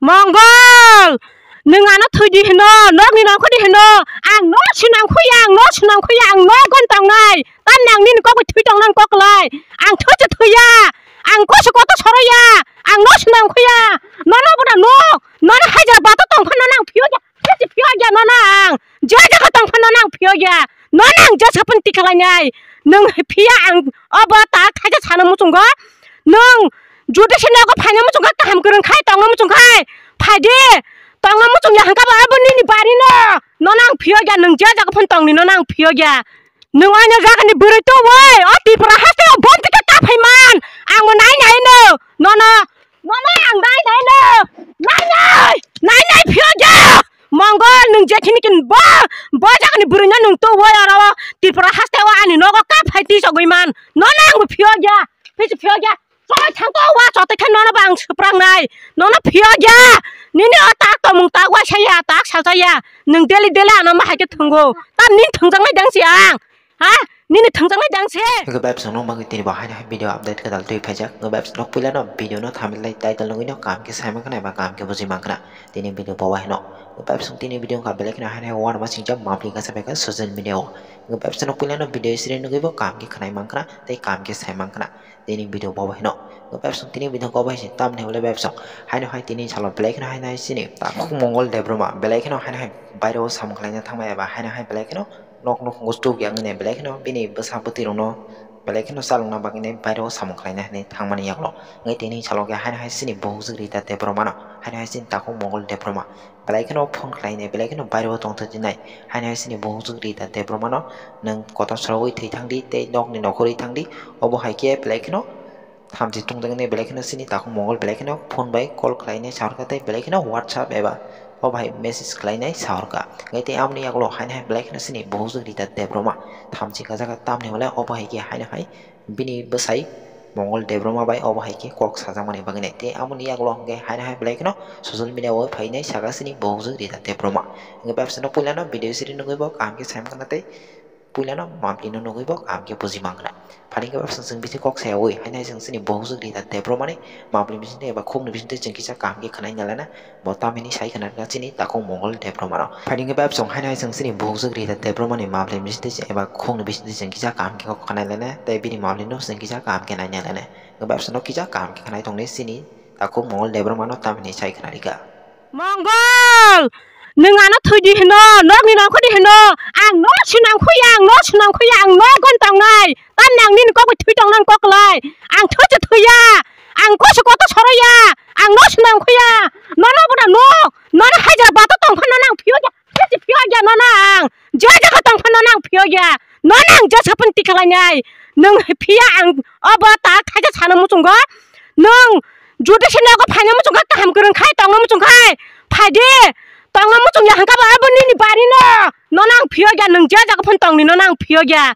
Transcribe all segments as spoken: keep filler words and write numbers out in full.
Mongol, nwng ano thwi di hino, nokni nongkhor di hino, ang no swnam khuya, ang no swnam khuya, ang no gon tongnai, tamni ang nini kok bai thwi tongna kok lai, ang thwi se thwiya, ang koso koto soroya, ang no swnam khuya, nono boda no, nono hajar bato tong phano nang phiyo ya, phiyo ya nono ang, je jaga tong phano nang phiyo ya, nono ang je sapun tikhlainai, nwng phiya ang obo ta khaja sana muchungo, nwng Jodi se nogo phaina muchung kha, kaham kwrwng khai tongna muchung khai, phai di. Tongna muchung ya hwnkha ba abo nini bari no. Nono ang phiyo ya, nwng je jaga phano tongni nono ang phiyo ya. Nwng oino jagani bwrwi tubui, o Tripura haste o bomti khe kaphai man. Ang bo nai nai no. Nono, nono ang nai nai no. Nai nai, nai nai phiyo ya. Mongol nwng je khini kin bo, bo jagani bwrwi no nwng tubui oro o Tripura haste o ani nogo kaphai tisogwi man. Nono ang bo phiyo ya. Phiyo phiyo ya. Choi thang to wa chotoi khe nono ba ang swprangnai. Nono phiyo ya. Nini o tak tomung tak wa saya tak sajaya. Nwng daily daily ano ma hai khe thwngo. Ta nini thwngjaknai dang si ang. Ha? Nini thwngjaknai dang si. Hwnkhe bai bwswk nung bagwi tini bo haino hai video update kwtal twi phaijak. Hwnkhe bai bwswk nok puila no video no thamlai title nugwi no kaham khe sai mankha nai ba kaham khe bujui mankha. Tini video bo bai no. Hwnkhe bai bwswk tini video wngkha belai kheno haino hai uanama singjak mapli kasa phaikha social media o. Hwnkhe bai bwswk nok puila no video siri nugwi bo kaham khe khwnai mankha tei kaham khe sai mankha. Tini video bo bai no. Hwnkhe bai bwswk tini video ko bai se tamni hwnle bai bwswk. Haino hai tini salo belai kheno haino hai chini takhuk Mongol Debbarma belai kheno haino hai bairo samung khlaina thangma eba haino hai belai kheno nok nukhungo chuk yang ne belai kheno bini bwsa bwtwi rokno belai kheno chalokna bagwi ne bairo samung khlaina hinwi thangmani yaklo. Hwnkhe tini salo khe haino hai chini buhukjwk Rita Debbarma no haino hai chini takhuk Mongol Debbarma. Belai kheno phone khlainai, belai kheno bairo tongthokjinai. Haino hai chini buhukjwk Rita Debbarma no nwng kotor sorogwi thwi thangdi tei nokni nokhorwi thangdi. Obo hai khe belai kheno thamchi tongjaknai, belai kheno chini takhuk Mongol belai kheno phone bai call khlainai sahorkha tei belai kheno WhatsApp eba obo hai message khlainai sahorkha. Hwnkhe tei aboni yagulo haino hai belai kheno chini buhukjwk Rita Debbarma thamchi kajak tamni hwnle obo hai khe haino hai bini bwsai Mongol Debbarma bai obo hai khe kok sajakmani bagwi nai. Tei aboni yagulo hwnkhe haino hai belai kheno social media o phainai saka chini buhukjwk Rita Debbarma. Hwnkhe bai bwswkno puilano video siri nugwi bo kaham khe sai mankha tei puilano maplino nugwi bo kaham khe buji mankha. Phani hwnkhe bai bwswk chwng bisi kok sayawi haino hai chwng chini buhukjwk Rita Debbarmani mapli bisingtwi eba khukni bisingtwi chwng kisa kaham khe khwnai nalana. Bo tamhini sai khna rwkha chini takhuk Mongol Debbarma rok. Phaidi hwnkhe bai bwswk haino hai chwng chini buhukjwk Rita Debbarma ni mapli bisingtwi chwng eba khukni bisingtwi chwng kisa kaham khe kok khwnai lainai tei bini mapli no chwng kisa kaham khe nai nai lainai. Hwnkhe bai bwswk no kisa kaham khe khwnai tongni chini takhuk Mongol Debbarma no tamhini sai khna rwkha. Mongol! Nwng ano thwi di hino, nokni nongkhor di hino, ang no swnam khuya, ang no swnam khuya, ang no gon tongnai. Tamni ang nini kok bai thwi tongna kok lai. Ang thwi se thwiya. Ang koso koto soroya. Ang no swnam khuya. Nono boda no. Nono hajar bato tong phano nang phiyo ya. Phiyo ya nono ang. Je jaga tong phano nang phiyo ya. Nono ang je sapun tikhlainai. Nwng phiya ang obo ta khaja sana muchungo. Nwng jodi se nogo phaina muchung kha kaham kwrwng khai tongna muchung khai. Phaidi. Tongna muchung ya hwnkha ba abo nini bari no. Nono ang phiyo ya nwng je jaga phano tongni nono ang phiyo ya.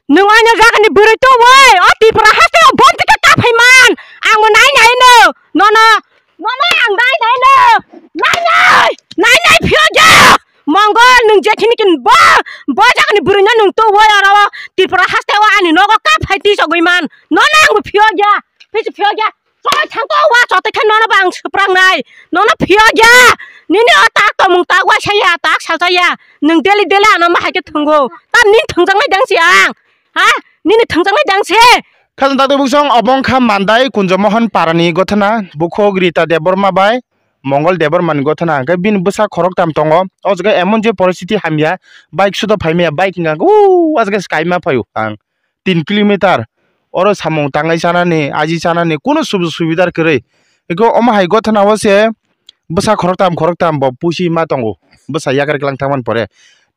Nwng oino jagani bwrwi tubui, o Tripura haste o bomti khe kaphai man. Ang bo nai nai no. Nono, nono ang nai nai no. Nai nai, nai nai phiyo ja. Mongol nwng je khini kin bo, bo jagani bwrwi no nwng tubui oro o Tripura haste o ani nogo kaphai tisogwi man. Nono ang bo phiyo ja. Phisi phiyo ja. Choi thang to wa chotoi khe nono ba ang swprangnai. Nono phiyo ya. Nini o tak tomung tak wa saya tak sajaya. Nwng daily daily ano ma hai khe thwngo. Tam nini thwngjaknai dang si ang. Ha? Nini thwngjaknai dang se. Khajang tak twi bwsong obo wngkha Mandai Kunjo Mohon Parani gothana bukhuk Rita Debbarma bai Mongol Debbarma ni gothana. Hwnkhe bini bwsa khoroktham tongo. O jaga emon je poristiti hamya. Bike sudo phaimaya. Bike hwnkha hwnkhe o jaga se kaima phaio ang. Tin kilometer oro samung tangai chanani, aji chanani kunu subu subidar kwrwi. Eko omo hai gothana o se bwsa khoroktham khoroktham bo pusi ma tongo. Bwsa yakar klang thangmani pore.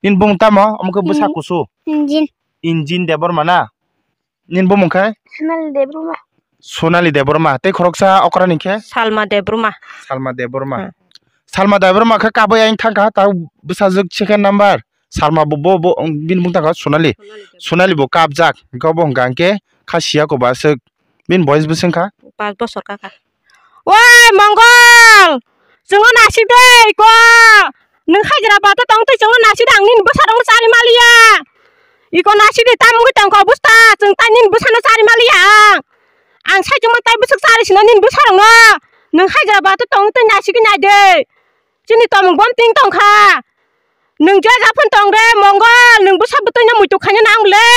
Nini bung tamo? Omo khe bwsa Hmm. kusu. Engine. Engine Debbarma na? Nini bumung khe? Sonali Debbarma. Sonali Debbarma. Tei khoroksa okrani khe? Salma Debbarma. Salma Debbarma. Hmm. Salma Debbarma khe kabui ayang thangkha, ta bwsajwk second number. Salma bo, bo, bo, bini bung tangkha Sonali. Sonali Debbarma. Sonali bo kapjak. Hwnkhe bo hwnkha hwnkhe kha siya ko ba aswk. Bini boyes bwswk wngkha? Pas bosor kaka. Oi, Mongol! Chwngno nasik de, iko! Nwng hajra bato tong twi chwngno nasik de, ang nini bwsarokno chari maliya. Iko nasik de, tamo wngwi tongkha obostha, chwng tai nini bwsano chari maliya ang. Ang sai chwngma tai bwswk chari sino nini bwsarokno. Nwng hajra ba to tong tei nasigwi nai de. Chini tomung bom ting tong kha. Nwng je ja phun tong re Mongol, nwng bwsa bwtwi no muitu khaina nang le.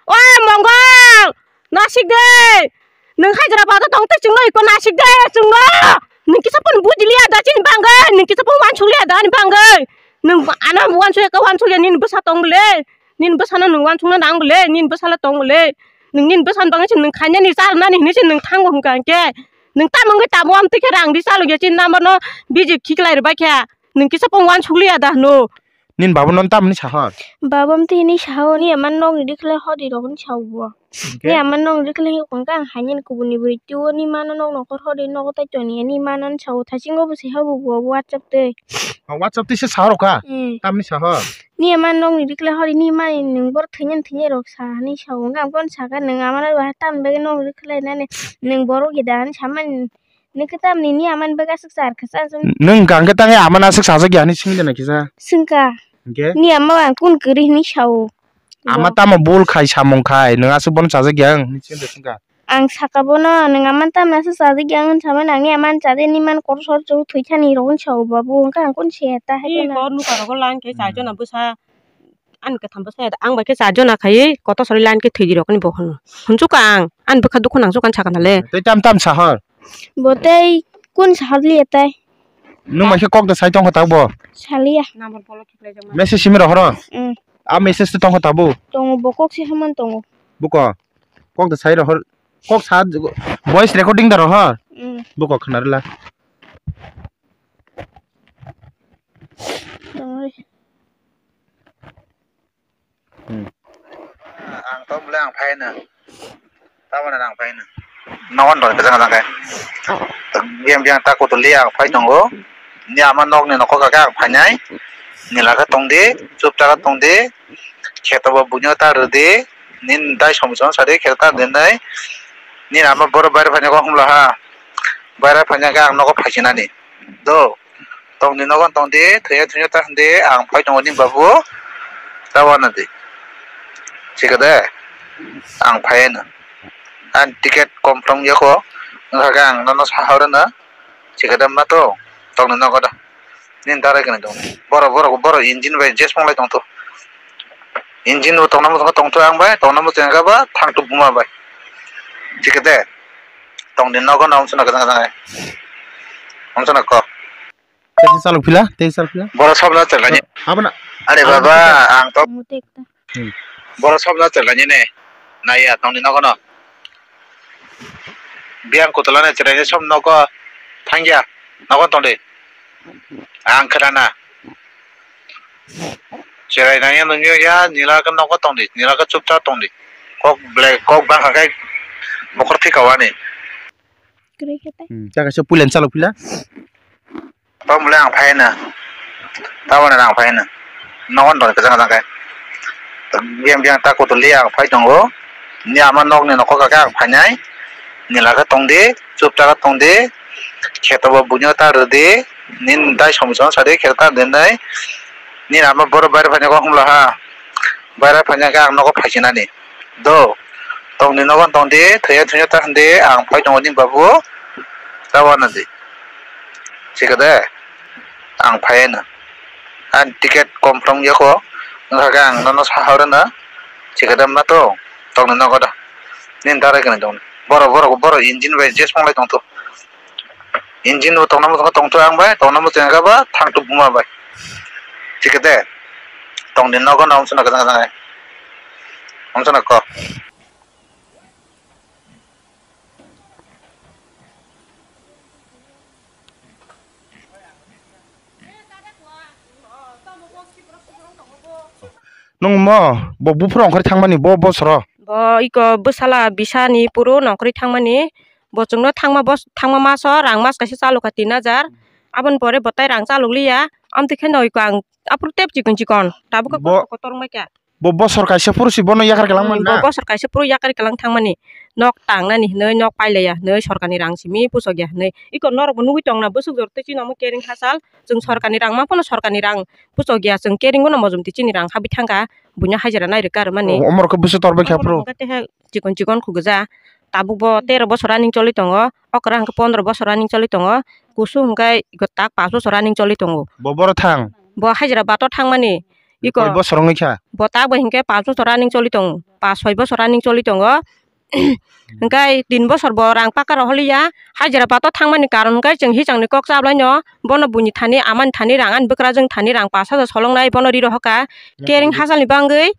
O Mongol, nasik de. Nwng hajra ba to tong tei chwngno iko nasik de chwngno. Nwng kisa phun buji liya da chini bangwi, nwng kisa phun wansuk liya da ani bangwi. Nwng ano wansuk ya ka wansuk ya nini bwsa tong le. Nini bwsano nwng wansukna nang bole, nini bwsala tong bole. Nwng nini bwsani bagwi se nwng khainani, charwnani hinwi se nwng thango hwnkha hinkhe. Nwng tamo wngwi tamo amtwi khe rang di chalokya chini number no bijik khiklai rwbaikha. Nwng kisa pung wansukliya da hwno. Nini baba no tamni saha? Baba amtwi hinwi saha, ni ama nokni rikhlai hodi rokni saha bo. Hinkhe? Ni ama nokni rikhlai hwnkha ang hainani kubuni bwrwi twiwi ni mano nok nokor hodi nogo tai toni ni mano ni saha, thaisingo bo se habo bo WhatsApp twi. O, WhatsApp twi se saha rokha? Hmm. Tamni saha? Ni ama nokni rikhlai hori ni mani nwng bor thwinani thwinai rok sa hinwi sa o. Hwnkhe ang bono sakha, nwng amano bahai tamni bagwi nokni rikhlai nani nwng borok gida hinwi samani. Nwng khe tamni ni amani bagwi aswk sa rwkha sa. Nwng hwnkha hwnkhe tangwi amano aswk sajak ya hinwi swngwi de nai kisa? Swngkha. Hwnkhe? Ni ama ang kunu kwrwi hinwi sa o. Ama tamo bul khai samung khai nwng aswk bono sajak ya hinwi swngwi de swngkha? Ang saka bono, nwng aman tamna se chajak ya wng samani, ang aman chade ni man kotor sor chw thwi thani rok wng sa o babu, wng kha ang kun se ta hai. Ih, bono. Kor nuka rogo line khe char jona bwsa, ani kwtham bwsa ya, ang bai khe char jona khai kotor sori line khe thwi di rok ni bo hwn. Hwn chuka ang, ani bwkha dukhu nang chuka ang saka na le. Tei tam tam sahor. Bo tei kun sahor liya tai. Nwng bai khe kok da sai tong kha ta bo. Saliya. Number block khe lai jang ma. Message simi rohoro. Mm. A message to tong kha ta bo. Tongo bo kok se haman tongo. Buko. Kok da sai rohor. Kok sa voice recording da rohor. Mm. Buko khna rwla. Tongoi. Hmm. Ang to bole ang phaino. Tabana ang phaino. Nogon dol kajang kajang khe. Biang biang ta kutuli ang phai tongo. Ni ama nokni nokho kake ang phainai. Nila khe tongdi, chupcha khe tongdi. Kheto bo buino ta rwdi. Nin dai somsong sadi kheto ta dinai. Nin ama boro baire phaina khe humla ha. Baire phaina khe ang nogo phaisinani. Do. Tongdi nogo tongdi, thwiya thwiya ta hwndi, ang phai tongo ni babu. Tabana di. Chikade. Ang phai no. Ang ticket confirm yako. Wngkha khe ang nono sahoro no. Chikade ma to. Tongdi nogo da. Nin darai kani tong. Boro, boro, boro engine bai jes monglai tong to. Engine bo tongna muchungo tongtho ang bai, tongna muchungo ba thangtho buma bai. Chikade. Tongdi nogo no amsuna kajang kajang ai. Amsuna ko. Tei salok phila, tei salok phila. Boro sabna chelani. Abana. Are baba, ang to. Hmm. Boro sabna chelani ne. Naya tongdi nogo no. Biang kutulani chelani sob nogo thangya. Nogo tongdi. Ang khrana. Cherai nangya nungya ya, nila khe nogo tongdi, nila khe chupcha tongdi. Kok black, kok bangkha khe bokhor thika wani. Kwrwi khe tei. Hmm, chakha se puilan chalo pila. Tamo le ang phaina. Tamo le ang phaina. Nogon doi kajang kajang khe. Biang biang ta kutuli ang phai tongo. Ni ama nokni nokho kake ang phainai. Nila khe tongdi, chupcha khe tongdi. Kheto bo buino ta rwdi. Nin dai somsong sadi kheto ta dinai. Nin ama boro baire phaina khe humla ha. Baire phaina khe ang nogo phaisinani. Do. Tongdi nogo tongdi, thwiya thwiya ta hwndi, ang phai tongo ni babu. Tabana di. Chikade. Ang phai no. Ang ticket confirm yako. Wngkha khe ang nono sahoro no. Chikade ma to. Tongdi nogo da. Nin darai kani tong. Boro, boro, boro engine bai jes monglai tong to. Engine bo tongna muchungo tongtho ang bai, tongna muchungo ba thangtho buma bai. Chikade. Tongdi nogo no amsuna kajang kajang ai. Amsuna ko. Nwng mo bo buphuru ongkhorwi thangmani bo bosoro? Bo iko bwsala bisani puro nongkhorwi thangmani. Bo chwngno thangma bos-, thangma maso rang mas kaisa chalokha tin hajar. Aboni pore bo tai rang chalokliya. Amtwi kheno iko ang aphuru tep chikon chikon. Tabuk bo kotor wngbaikha. Bo bosor kaisa phuru si bono yakar kalang man na? Bo bosor kaisa phuru yakar kalang thangmani. Nok tangnani hinwi, nok pailaiya hinwi, sorkarni rang simi puchokya hinwi. Iko norokbo nugwi tongna bwswk jor twi chini omo kering hachal. Chwng sorkarni rang ma phano sorkarni rang puchokya, chwng kering bono mojom twi chini rang habwi thangkha. Buino hajira nairwkha rwmani. O, omorokhe bwswk torbai kha phuru. Chikon chikon khugwja. Tabuk bo tero bosor ani choli tongo. Okra hwnkhe pondro bosor running choli tongo. Kusu hwnkhe tak pash bosor running choli tongo. Bo boro thang? Bo Hyderabad o thangmani. Iko koi bosor wngwi kha? Bo tak bai hwnkhe pash bosor running choli tongo. Pash soi bosor running choli tongo. Hwnkhe tin bosor bo rang paka rohorliya. Hyderabad o thangmani karon hwnkhe chwng hichangni kok chablaino. Bono buini thani, amani thani, rang ani bwkrajwng thani rang pash hajar solongnai bono ri rohorkha. Kering hasalni bangwi.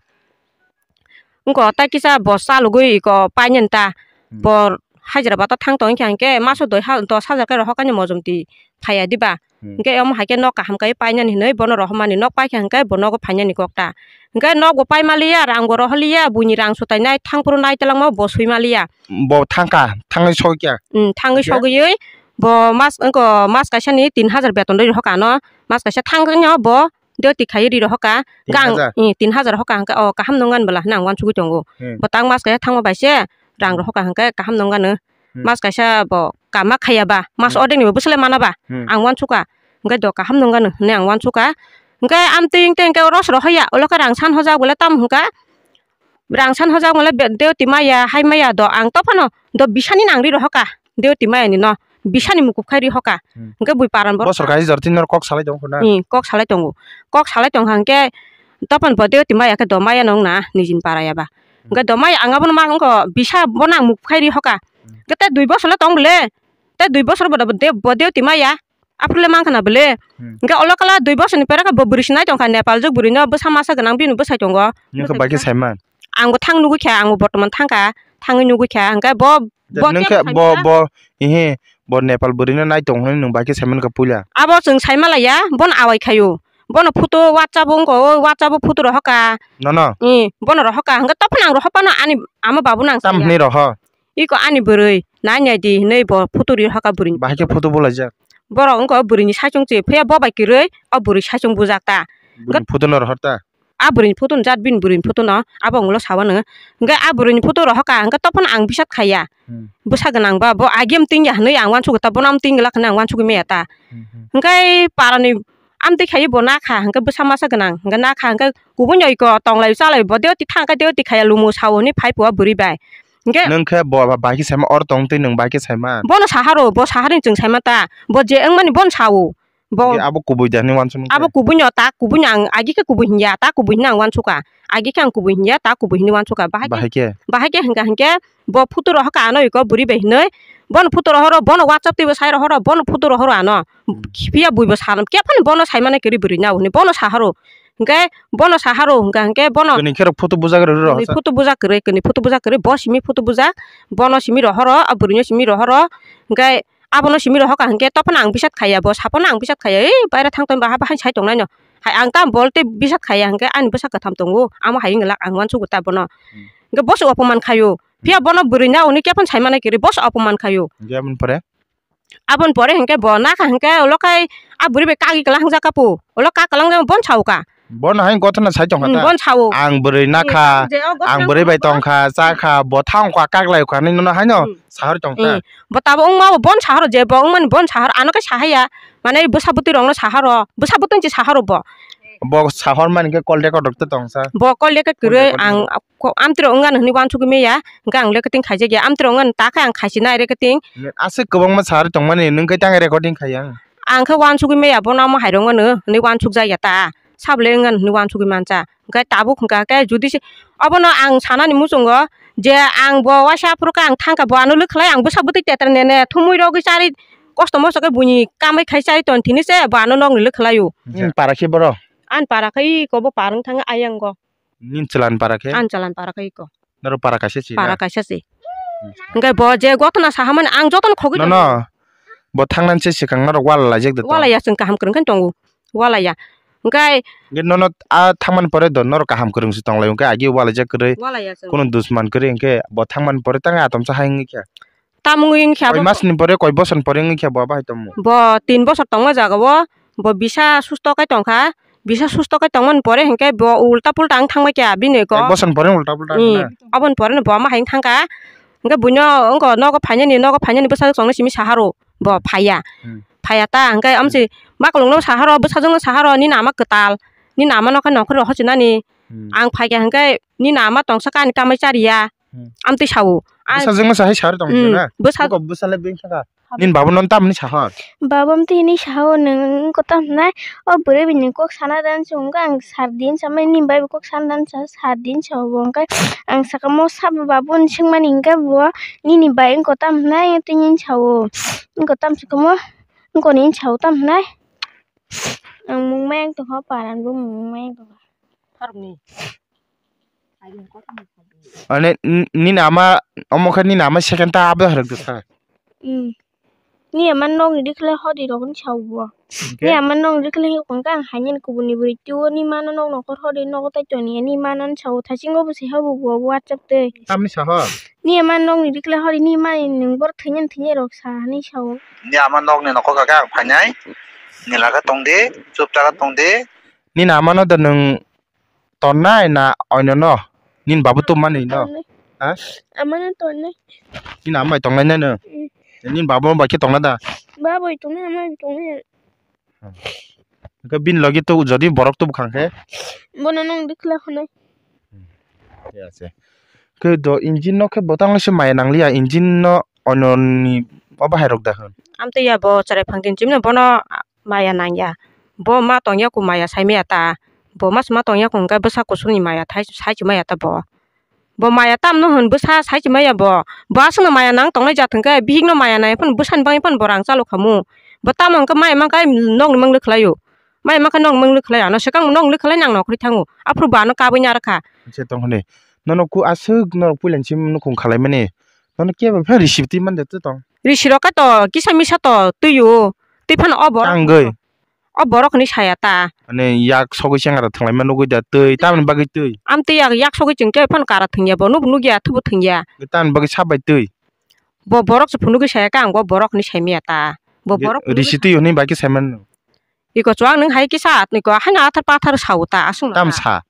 Wngkha o tai kisa bo chalogwi iko painani ta. Hmm. Bo Hyderabad o thang tong wngkha hwnkhe maso doi ha-, dos hajar khe rohorkha ni mojom twi phaiya diba? Hmm. Hwnkhe omo hai khe nok kaham khe painani hinwi bono rohormani, nok paikha hwnkhe bo nogo phainani kok ta. Hwnkhe nok bo paimaliya, rang bo rohorliya, buini rang swtainai thangphuru nai twlangma bo swimaliya. Bo thangkha, thangwi sokya? Hmm, thangwi sogwi bo mas, wngkha mas kaisani tin hajar beton rwi rohorkha ano. Mas kaisa thangwi no bo duty khaiwi ri rohorkha. Tin hajar? Gang, eh, tin hajar rohorkha hwnkhe, oh, kaham nung gan bwla hwnwi ang uansugwi tongo. Hmm. Bo tak mas kaisa thangma bai se rang rohorkha hwnkhe kaham nung gano. Hmm. Mas kaisa bo kama khaiya ba, mas ordek ni bo bwswlai mana ba, ang uansukha. Hwnkhe do kaham nung gano hwnwi ang uansukha. Hwnkhe amtwi tei hwnkhe oro se rohorya, ulo khe rang san hojak bwle tam hwnkha. Rang san hojak mole be-, duty maya, hai maya do ang tophano do bisani nang ri rohorkha. Duty maya ni no bisani mukup khai ri rohorkha. Hmm. Hwnkhe bui paran borok. Bosor kaisa jor tin nor kok salai tong khuna. Hmm, kok salai tongo. Kok salai tong hwnkhe tophano bo duty maya khe do maya no wngna nijini para ya ba. Hmm. Hwnkhe do maya ang abono ma wngkha bisa bono ang mukup khai ri rohorkha. Hmm. Hwnkhe tei dui bosor le tong bole. Tei dui bosor bo, bo, bo duty maya. Aphuru le mankha na bwle. Hmm. Hwnkhe olo kala dui bosor ni pera khe bo bwrwi se nai tongkha, Nepal jwk bwrwi no bwsa masa gwnang bini bwsai tongo. Nokha bai khe saiman? Ang bo thang nugwi kha, ang bo bortoman thangkha, thangwi nugwi kha. Hwnkhe bo, bo nokha bo, bo, ehe, bo Nepal bwrwi no nai tong hwnwi nwng bai khe saiman kha puila? Abo chwng saimalaiya, bono awai khaio. Bono photo WhatsApp o wngkha, o WhatsApp o photo rohorkha. Nono? Ee, bono rohorkha. Hwnkhe tophano ang rohorphano ani ama babu nang tam saya. Hwnwi rohor? Iko ani bwrwi, nai nai di hinwi bo photo ri rohorkha bwrwini. Bahai khe photo bulaijak? Borok wngkha o bwrwini saichung se, phiya bo bai kwrwi o bwrwi saichung bujak ta. Bwrwini photo no rohor ta? A bwrwini photo no jat bini bwrwini photo no, abo ang ulo sawano. Hwnkhe a bwrwini photo rohorkha, hwnkhe tophano ang bisat khaiya. Hmm. Bwsa gwnang ba, bo agiyam tingya hinwi ang uansukha ta, bono am tingla hinwi ang uansugwi maya ta. Hmm, hmm. Hwnkhe parani amtwi khaiwi bo nakha, hwnkhe bwsa masa gwnang, hwnkhe nakha, hwnkhe kubun oi ko tonglai chalai bo duty thang khe duty khaiya lumo sao hinwi phai phuwa bwrwi bai. Hwnkhe nwng khe bo ba-, bai khe saima, oro tong twi nwng bai khe saima. Bono saharo, bo saharni chwng saima ta, bo je wngmani bono sao. Bo hwnkhe abo kubui da hinwi uansukha. Abo kubui no ta, kubui no ang agi khe kubui hinya, ta kubui hinwi ang uansukha. Agi khe ang kubui hinya, ta kubui hinwi uansukha. Bahai khe, bahai khe? Bahai khe hwnkha hwnkhe bo photo rohorkha ano iko bwrwi bai hinwi. Bono photo rohoro, bono WhatsApp twibo sai rohoro, bono photo rohoro ano. Hmm. Phiya buibo sano, kephano bono saimane kwrwi bwrwi nao hinwi bono saharo. Hwnkhe bono saharo hwnkha hwnkhe bono. Kwnwi khe rok photo bujak rw rw. Kwnwi photo bujak kwrwi, kwnwi photo bujak kwrwi, bo simi photo bujak, bono simi rohoro, a bwrwino simi rohoro. Hwnkhe abono simi rohorkha hwnkhe tophano ang bisat khaiya, bo saphano ang bisat khaiya, ei baira thang tong ba habo haino sai tongnaino. Hai ang ta bol tei bisat khaiya hwnkhe ani bwsa kwtham tongo, amo hai wngla ang uansukgo ta bono. Hmm. Hwnkhe boso opoman khaio. Phiya bono bwrwi na hwnwi kephano saimane kwrwi boso opoman khaio. Hwnkhe aboni pore? Aboni pore hwnkhe bo nakha hwnkhe ulo khai a bwrwi bai kagwi kwla hwngjak kha pu. Ulo kak kwlangjak bono sao kha. Bono hai gothana sai tongkha ta? Hmm, bono sao. Ang bwrwi nakha, ang bwrwi bai tongkha, chakha, bo thang kha, kaglai kha hinwi nono haino sahar tongkha. Hmm. Bo tabuk wngma bo bono saharo, je bo wngmani bono saharo, ano khe sahaya. Mane bwsa bwtwi rokno saharo, bwsa bwtwi se saharo bo. Bo sahor mani khe call record rok tongsa. Bo call record kwrwi ang Ko-, amtwrok wngano hinwi uansugwi maya, hwnkhe ang recording khaijakya. Amtwrok wngano ta khe ang khaisi nai recording. Aswk kwbangma sari tongmani, nwng khe tang recording khaiya? Ang khe uansugwi maya, bono omo hai rok wngano hinwi uansukjakya ta. Sabole wngano hinwi uansugwi mansa. Hwnkhe tabuk hwnkha khe judi se, obono ang sanani muchungo je ang bo waisa aphuru khe ang thangkha, bo ano lwkhalai ang bwsa bwtwi tetra nene thumui rogwi chari kosto mosto khe buini kamai khai chari ton thini se bo ano nokni lwkhalaio. Nini para khe boro? Ani para khe iko bo par wng thangwi ayang go. Nini chwlan para khe? Ani chwlan para khe iko. Norok para kaisa se na? Para kaisa se. Hmm. Hwnkhe bo je gothana sahamani ang jotono khogwi tongo. Nono, bo thangnani se swkang norok wala laijak de to? Walaya, chwng kaham kwrwng khe tongo. Walaya. Hwnkhe hwnkhe nono a thangmani pore do norok kaham kwrwng se tonglaio, hwnkhe agi walaijak kwrwi. Walaya chwng. Kunu dusman kwrwi, hwnkhe bo thangmani pore tang atomsa hai wngwi khe. Tamungwi wngkhe abo. Koi mas ni pore, koi bosor ni pore wngkhe bo bahai tongmo? Bo tin bosor tongma jaga o, bo bisa susto khe tongkha, bisa susto khe tongmani pore hwnkhe bo ulta pulta wng thangma khe bini ko. Ek bosor ni pore ulta pulta wngkha na? Aboni pore no bo ama hai wng thangkha, hwnkhe buino wngkha nogo phainani, nogo phainani bwsajwk chongno simi saharo bo phaiya. Hmm. Phaiya ta, hwnkhe amsi makolongno saharo, bwsajwkno saharo, nini ama kwtal, nini ama nokha nongkhor rohor sinani. Hmm. Ang phaikha hwnkhe nini ama tongsa kani kamai chariya. Hmm. Amtwi sao. Ang bwsajwkno sahai sar tong Hmm, na? Bwsa- Bwsa le bini saka. Nini babo no tamni sahor? Babo amtwi hwnwi saho, "Nwng wngkha tam hwnai? O bwrwi bini kok sana dan se wngkha, ang sar din samani nini bai bo kok sana dan sa, sar din sa bo." Hwnkhe ang sakamo sabo babo hwnwi swngmani hwnkhe bo, "Nini bai wngkha tam hwnai?" Tei nini sao, "Wngkha tam," swkamo, "Wngkha nini sao tam hwnai?" Ang mung mayang tongkha, paran bo mung mayang tongkha. Ani n-, nini ama, omo khe nini ama second ta abo hai rwk sa. Hmm. Ni ama nokni rikhle hodi rok ni sao bo. Hwnkhe? Ni ama nokni rikhle hwnkhe ang haini kubuni bwrwi twiwi ni mano nok nokor hodi nogo tai toni ni mano ni sao thasingo bo se habo bo WhatsApp tei. Tamni saho? Ni ama nokni rikhle hodi ni mani nwng bor thwinani thwinai rok sa hani sao. Ni ama nokni nokhor kaka ang phainai. Nila khe tongdi, chupta khe tongdi. Nini ama no da nwng tonnai na oino no? Nini babu tubmani no? Tonnai. Ha? Amano tonnai. Nini ama bai tongnai nai no? Mm. Nini babu bai khe tongna da? Ba bai tongnai, ama bai tongnai. Hwnkhe bini logi tu jodi borok tubukha khe? Bono nwng rikla hwnwi. Khe do engine no khe botang se maya nangliya, engine no oino ni obo hai rok da hwn. Amtwi ya bo cherai phang tin chimno bono maya nangya. Bo ma tongya ku maya saimaya ta. Bo ma sima tongya ku hwnkhe bwsa kuchukni maya thai-, saichimaya ta bo. Bo maya tamno hwn bwsa saichimaya bo. Bo aswkno maya nang tongnai jat hwnkhe bihikno maya nai phano bwsani bagwi phano bo rang chalo khamu. Bo tamo hwnkhe maya mankha nokni mang lwkhlaio. Maya mankha nokni mang lwkhlai ano swkang nokni lwkhlai nang nokhorwi thango. Aphuru bo ano kabui narwkha. Se tong hwnwi. Nono ku aswk norok puilani sim nukhung khalaimani. Nono kebo pha receive twi mande twi tong. Risi rok khe to kisa misa to twi o, twi phano o borok. Tangwi. O borok hinwi saya ta. Ani yak sogwi chengra thwnglaima nugwi da twi, tamni bagwi twi. Amtwi yak, yak sogwi chwng khe phano kara thwngya bo, nubo nugya, thubo thwngya. Tamni bagwi sa bai twi. Bo borok se phunugwi saya khe ang bo borok hinwi saimaya ta. Bo borok phunugwi risi twi hwnwi bai khe saimano. Iko chuwak nwng hai kisa atniko haino athar pathar sao ta aswk tam sa.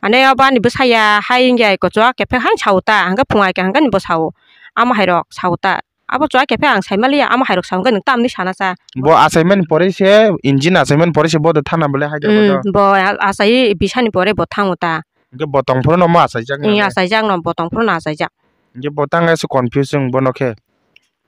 Ane obo ani bwsaya hai wngya iko chuwak khe phai haino sao ta, hwnkhe phungai khe hwnkhe bo sao. Amo hai rok sao ta. Abo chuwak khe phai ang saimaliya, amo hai rok sao hwnkhe nwng tamni sana cha. Bo achaimani pore se, engine achaimani pore se bo do thana bole Hyderabad o. Hmm, bo a-, achai bisani pore bo thango ta. Hwnkhe bo tong phuru no mo achaijak. Hmm, achaijak no, bo tong phuru no achaijak. Hwnkhe bo tang ese confuse wng bono khe.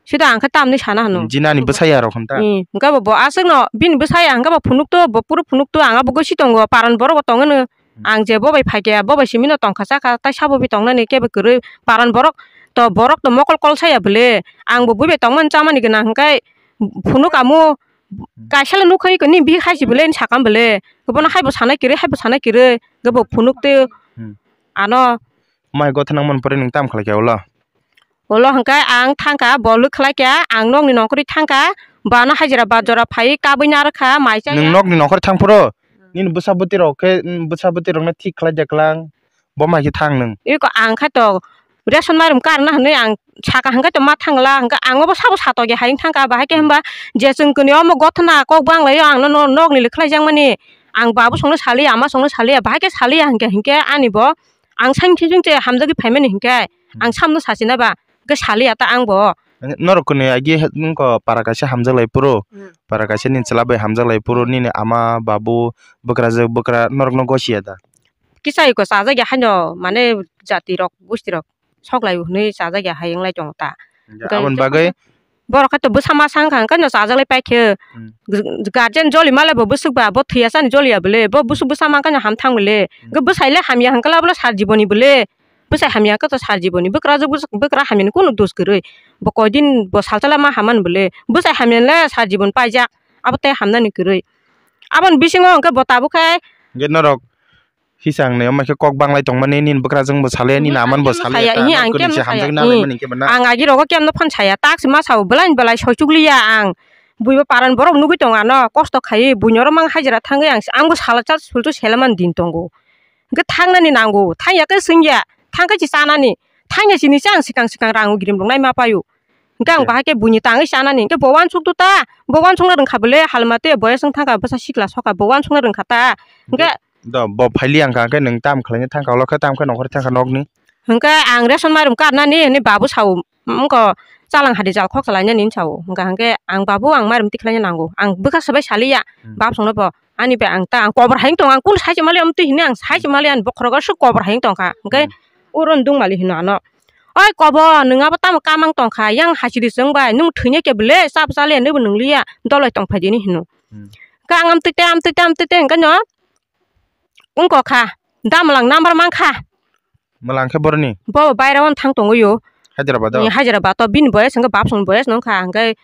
Sida ang khe tamni sana hwno. Jinani bwsaya rok hwn ta. Hmm, hwnkhe bo, bo aswkno bini bwsaya hwnkhe bo phunuk to, bo phuru phunuk to, ang abo gosi tongo, paran borok bo tongwno. Hmm. Ang je bo bai phaikhe, bo bai simino tongkha chakha, tai sabo bi tongnani kebo kwrwi, paran borok to, borok to mokol kol saya bwle, ang bo bui bai tongmani chamani gwnang hwnkhe phunuk amo. Hmm. Kaisa le nukha iko ni bihik hai si bwle, ni sakam bwle, bono hai bo sanai kwrwi, hai bo sanai kwrwi, hwnkhe bo phunuk twi. Hmm. Ano. Mai gotha nangmani pore nwng tam khlai khe ulo? Ulo hwnkhe ang thangkha, bo lwk khlai kha, ang nokni nongkhorwi thangkha, bo ano hajira ba jora phaiwi kabui narwkha, mai chaya. Nwng nokni nongkhorwi thang phuru? Hmm. Nini bwsa bwtwi rok khe, bwsa bwtwi rokno thik khlai de klang, bo mai khe thang nwng. Eko ang khe to ration mairum karna hwnwi ang saka hwnkhe to ma thangla, hwnkhe ang obo sabo satokya hayung thangkha, bahai khe hwnba je chwng kwnwi omo gothna kok banglaio, ang no nokni lwk khlaijakmani, ang babu songno saliya, ama songno saliya, bahai khe saliya hwnkhe, hwnkhe ani bo. Ang saimthingsing se hamjagwi phaimani hinkhe, hmm, ang samno sachina ba, hwnkhe saliya ta ang bo. Norok kwnwi agi he-, wngkha para kaisa hamjaklai phuru, hmm, para kaisa nini chwla bai hamjaklai phuru, nini ama, babu, bwkrajwk, bwkra norokno gosiya da? Kisa iko chajakya haino, mane jati rok, gusti rok soklai hwnwi chajakya hai wnglai tongo ta. Hwnkhe aboni bagwi? Borok khe to bwsa masa wngkha, hwnkhe no chajaklai paikhe. Hmm. Guardian joli malai bo bwswk ba, bo thwiya chani joliya bwle, bo bwswk bwsa mankha no ham thang bwle. Hmm. Hwnkhe bwsai le hamya hwnkhe le abono sar jiboni bwle. Bwsai hamya hwnkhe to sar jiboni. Bwkrajwk bwswk, bwkra hamyani kunu dos kwrwi. Bo koidin bo salchala ma hamani bwle. Bwsai hamyani le sar jibon paijak. Abo tei hamnani kwrwi. Aboni bisingo hwnkhe bo tabuk khe. Hwnkhe norok Hisang ne, omo khe kok banglai tongmani, nini bwkrajwng bo saliya, nini aman bo saliya, ta, ang kemno saya, hamjak nalai mani khe bana. Ang agi rogo kemno phan saya, tak se ma sao, belai belai soi chukliya ang. Buibo paran borok nugui tongo ano, kosto khaiwi, buini oro mang hajira thangwi ang, ang bo sala chal sultu selaman din tongo. Hwnkhe thangnani nango, thangya khe swngya, thangkhe se chanani, thangya sini se ang swkang swkang rang ugrim rok nai ma paio. Hwnkhe ang bahai khe buini tangwi chanani, hwnkhe bo uansuk tu ta, bo uansukna rwngkha bwle, halma tei boyes wng thangkha, bwsa sikla sokha, bo uansukna rwngkha ta. Hwnkhe do, bo phaili ang kha, hwnkhe nwng tam khlaina thangkha, ulo khe tam khe nongkhor thangkha nokni. Hwnkhe ang ration mairum karnani hwnwi babu sao, wngkha chalang hadi jal khok salainani sao. Hwnkha hwnkhe ang babu ang mairum tikhlaina nango. Ang bwkha swbai saliya, hmm, bab songno bo. Ani bai ang ta, ang kobor hai wng tong, ang kunu sai se mali, amtwi hini ang sai se mali, ani bokhorok aswk kobor hai wng tongkha. Hwnkhe hmm, oro ndung mali hino ano. "Oi kobo, nwng abo tamo kamang tongkha, yang hachiri chwng bai, nwng thwina khe bwle, chap chale, nwbo nwngliya, dolai tongphai dini," hino. Hmm. Khe ang amtwi tei, amtwi tei, amtwi tei, hwnkhe no wngkha, damlang number mankha. Mwlang khe boroni? Bo baira o thang tongwi o. Hyderabad o? Eh, Hyderabad o, bini boyes hwnkhe bap song boyes nong kha, hwnkhe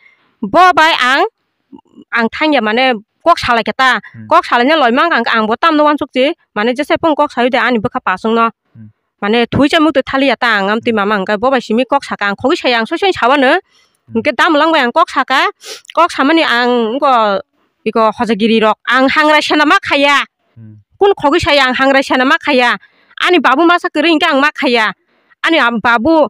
bo bai ang, ang thangya mane kok salai khe ta. Hmm. Kok salai na loi mang ang, ang bo tamno wansuk chi, mane jese phung kok sawi de ani bwkha pasung no. Hmm. Mane thwi cha muk twi thaliya ta ang amtwi mama hwnkhe bo bai simi kok saka ang khogwi saya ang soi soi sawano. Hmm. Hwnkhe damlang bai ang kok saka, kok samani ang wngkha iko hojagiri rok ang hangrai sena ma khaya. Hmm. Kun khogwi saya ang hangrai sena ma khaya. Ani babu masa kwrwi hwnkhe ang ma khaya. Ani am-, babu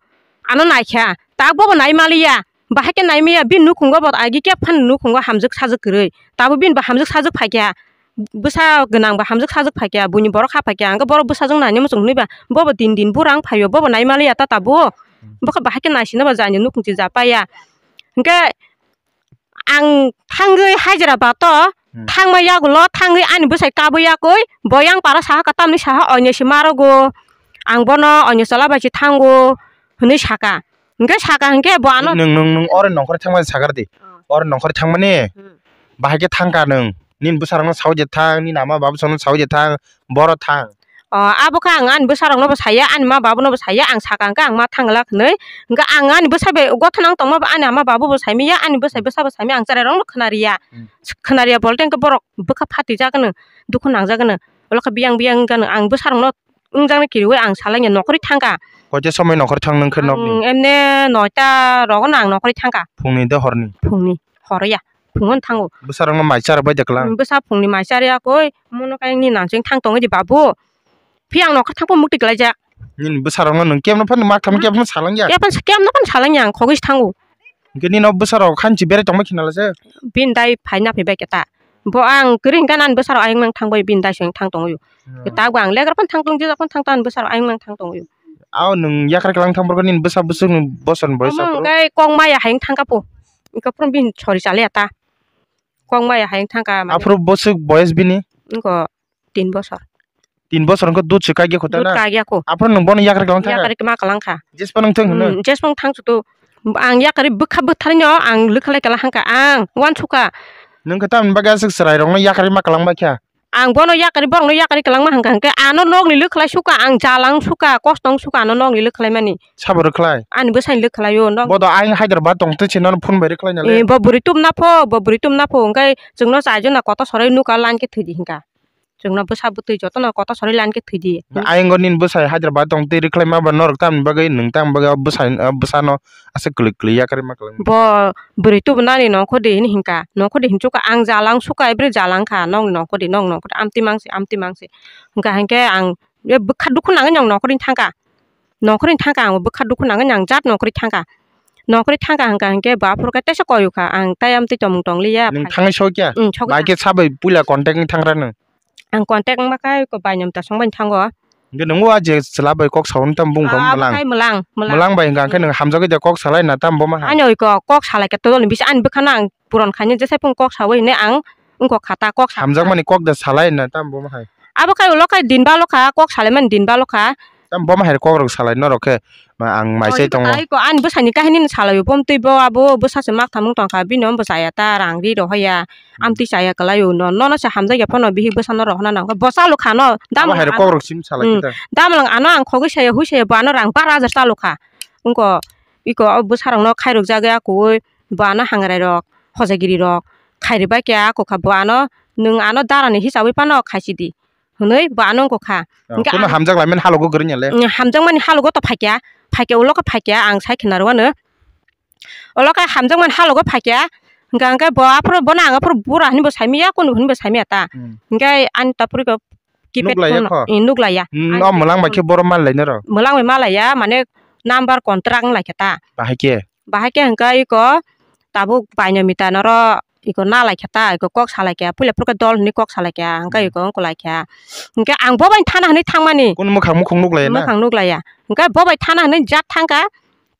ano naikha. Tak bobo nai maliya. Bahai khe nai maya bini nukhungo bo agi khe phano nukhungo hamjwk sajwk kwrwi. Tabo bini bo hamjwk sajwk phaikha. Bwsa gwnang bo hamjwk sajwk phaikha. Buini borok ha phaikha. Hwnkhe borok bwsajwk nainwi muchung hwnwi ba. Bobo din din burang phaio. Bobo nai maliya ta tabo. Hmm. Bokhe bahai khe naisina ba jani nukhung chi ja paya. Hwnkhe ang thangwi Hyderabad o, hmm, thangma yagulo thangwi ani bwsai kabwi yakwi, bo yang para saha ka tamni saha oinesi marogo, ang bono oinesi chola bai se thango hwnwi saka. Hwnkhe saka hwnkhe bo ano nwng, nwng, nwng oro nongkhor thangmani sakar di. Oh. Oro nongkhor thangmani, hmm, bahai khe thangkha nwng. Nini bwsarokno sawi de thang, nini ama babu songno sawi de thang, boro thang. O, abo khe ang ani bwsarokno bo saya, ani ma babuno bo saya, ang saka hwnkhe ang ma thangla hwnwi. Hwnkhe ang ani bwsai bai gothono wng tongma bo ani ama babu bo saimanya, ani bwsai bwsa bo saimanya, ang cherairokno khwnariya. Hmm. Khwnariya bolte hwnkhe borok bwkha phatijagwno, dukhu nangjagwno. Olokhe biyang biyang wngkha ang bwsarokno wngjaknai kiriwi ang salaiya nokhorwi thangkha. Koita somoi nokhorwi thang nung khe nokni? Ang emne noita rogono ang nokhorwi thangkha. Phungni de horni? Phungni, horoya. Phungo thango. Bwsarokno mai chara bai de kwlang? Bwsa phungni mai chara yakoi, mono khe nini nangching thang tongwi di babu. Phi ang nokhor thangpha mukti kwlaijak. Nini bwsarokno nwng kebno phano mak thang kebno salangya? Kebno phano salangya ang khogwi thango. Hwnkhe nini o bwsarok khanchi berai tongbai khinala se? Bini dai phaina phaibai khe ta. Bo ang kwrwi hwnkhe nani bwsarok ayang mang thangbai bini dai se thang tongwi. Hmm. Tak bo ang legra phano thang tong jesa phano thang tang bwsarok ayang mang thang tongwi. Ao nwng yakar kwlang thang borok nini bwsa bwswk ni bosor ni boyes aphuru? Omo hwnkhe kok maya hai thangkha po. Hwnkhe phano bini sori chaliya ta. Kok maya hai thangkha mane. Aphuru bwswk boyes bini? Wngkha tin bosor. Tin bosor wngkha dud se kagya kho ta na? Dud kagya kho. Aphuru nwng bono yakar kwlang thangkha? Yakar ma kwlang kha. Jespa nwng thang hwno? Hmm, jespa nwng thang chuto. Ang yakari bwkha bwtharino ang lwkhalai kwlang hangkha ang wansukha. Nwng khe tamni bagwi aswk chwrairokno yakari ma kwlang bai kha? Ang bono yakari, borokno yakari kwlangma hwnkha hwnkhe ano nokni lwkhalai sukha, ang jalang sukha, kosto wng sukha ano nokni lwkhalai mani. Sabo rwkhlai? Ani bwsani lwkhalai o nok. Bodo ayang Hyderabad tong twi se nono phone bai rwkhlai nale. Eh, bo bwrwi tubna pho, bo bwrwi tubna pho, hwnkhe chwngno chaijona koto sorwi nukha line khe thwidi hwnkha. Chwngno bwsa bwtwi jotono koto sorwi line khe thwidi. Ayang o nini bwsai Hyderabad tong twi rwkhlai ma ba norok tamni bagwi nwng tamni bagwi o bwsai, o bwsano aswk kwlwi kwlwi yakarwi ma kwlwng. Bo bwrwi tubunani nongkhor di hini hwnkha, nongkhor di hinwi sukha, ang jalang sukha, ebri jalang kha, nokni nongkhor di, nokni nongkhor di, amtwi mangsi, amtwi mangsi. Hwnkha hinkhe ang bwkha dukhu nangwi nong nongkhorni thangkha, nongkhorni thangkha, ang bwkha dukhu nangwi ang jat nongkhorni thangkha, nongkhorni thangkha hwnkha hinkhe bo aphuru khe teisa koyokha, ang tei amtwi tongmung tongliya. Nwng thangwi sokya? Bai khe sabai puila contact wng thangra nwng? Ang contact wngma khe ko bai nwng ta songbai thango. Hwnkhe nwng o a je chwla bai kok sao nwng tamo bung kha mwlang? Kai mwlang, mwlang. Mwlang bai hwnkha hwnkhe nwng hamjagwi da kok salai na tamo bo ma hai? Ani oi ko kok salai khe todol ni bisa ani bwkhano ang puron khainwi jesai phung kok sawi hinwi ang wngkok kha ta kok sa. Hamjakmani kok da salai na tamo bo ma hai? Abo khai ulo khai din balo kha kok salaimani din balo kha. Tamo bo ma hai kok rok salai norok khe? Ma ang mai chai tongo. Ai ko ani bwsani kahini ni salai o, bom twi bo abo bwsa se mak thamung tong kha, bini bo chaya ta rang ri rohor ya, amtwi chaya kwlai o, no, nono se hamjak ya phano bihik bwsa no rohor na nang kha, bo chalo kha no, dam. Abo hai rok kok rok sim salai khe ta. Dam lang ano ang khogwi saya hui saya bo ano rang bar hajar chalo kha, wngko iko o bwsa rok no khairok jagwi akugwi bo ano hangrai rok, hojagiri rok khairi bai khe ako kha bo ano, nwng ano dara ni hisabwi phano khaisi di. Hwnwi bo ano wngkha. Hwnkhe kuno ang hamjak laimani halogo kwrwngya le? Mm, hamjakmani halogo to phaikya, phaikya ulo khe phaikya ang sai khna rwano. Ulo khe hamjakmani halogo phaikya, hwnkha hwnkhe bo aphuru bono ang aphuru bura hinwi bo saimanya, kunu hinwi bo saimanya ta. Hmm. Hwnkhe ani ta phuru khe keypad phone nuklaiya kho? Eh, nuklaiya. Hmm, o mwlang bai khe boro manlai norok? Mwlang bai malaiya, mane number contract wng lai khe ta. Bahai khe? Bahai khe hwnkhe iko tabuk bainamita noro iko nalai khe ta, iko kok salai khe, puila phuru khe dol hinwi kok salai khe, hwnkhe iko wng kwlai khe. Hwnkhe ang bo bai thana hinwi thangmani. Kunu mwkhang mukhung nuklaiya na? Mwkhang nuklaiya. Hwnkhe bo bai thana hinwi jat thangkha,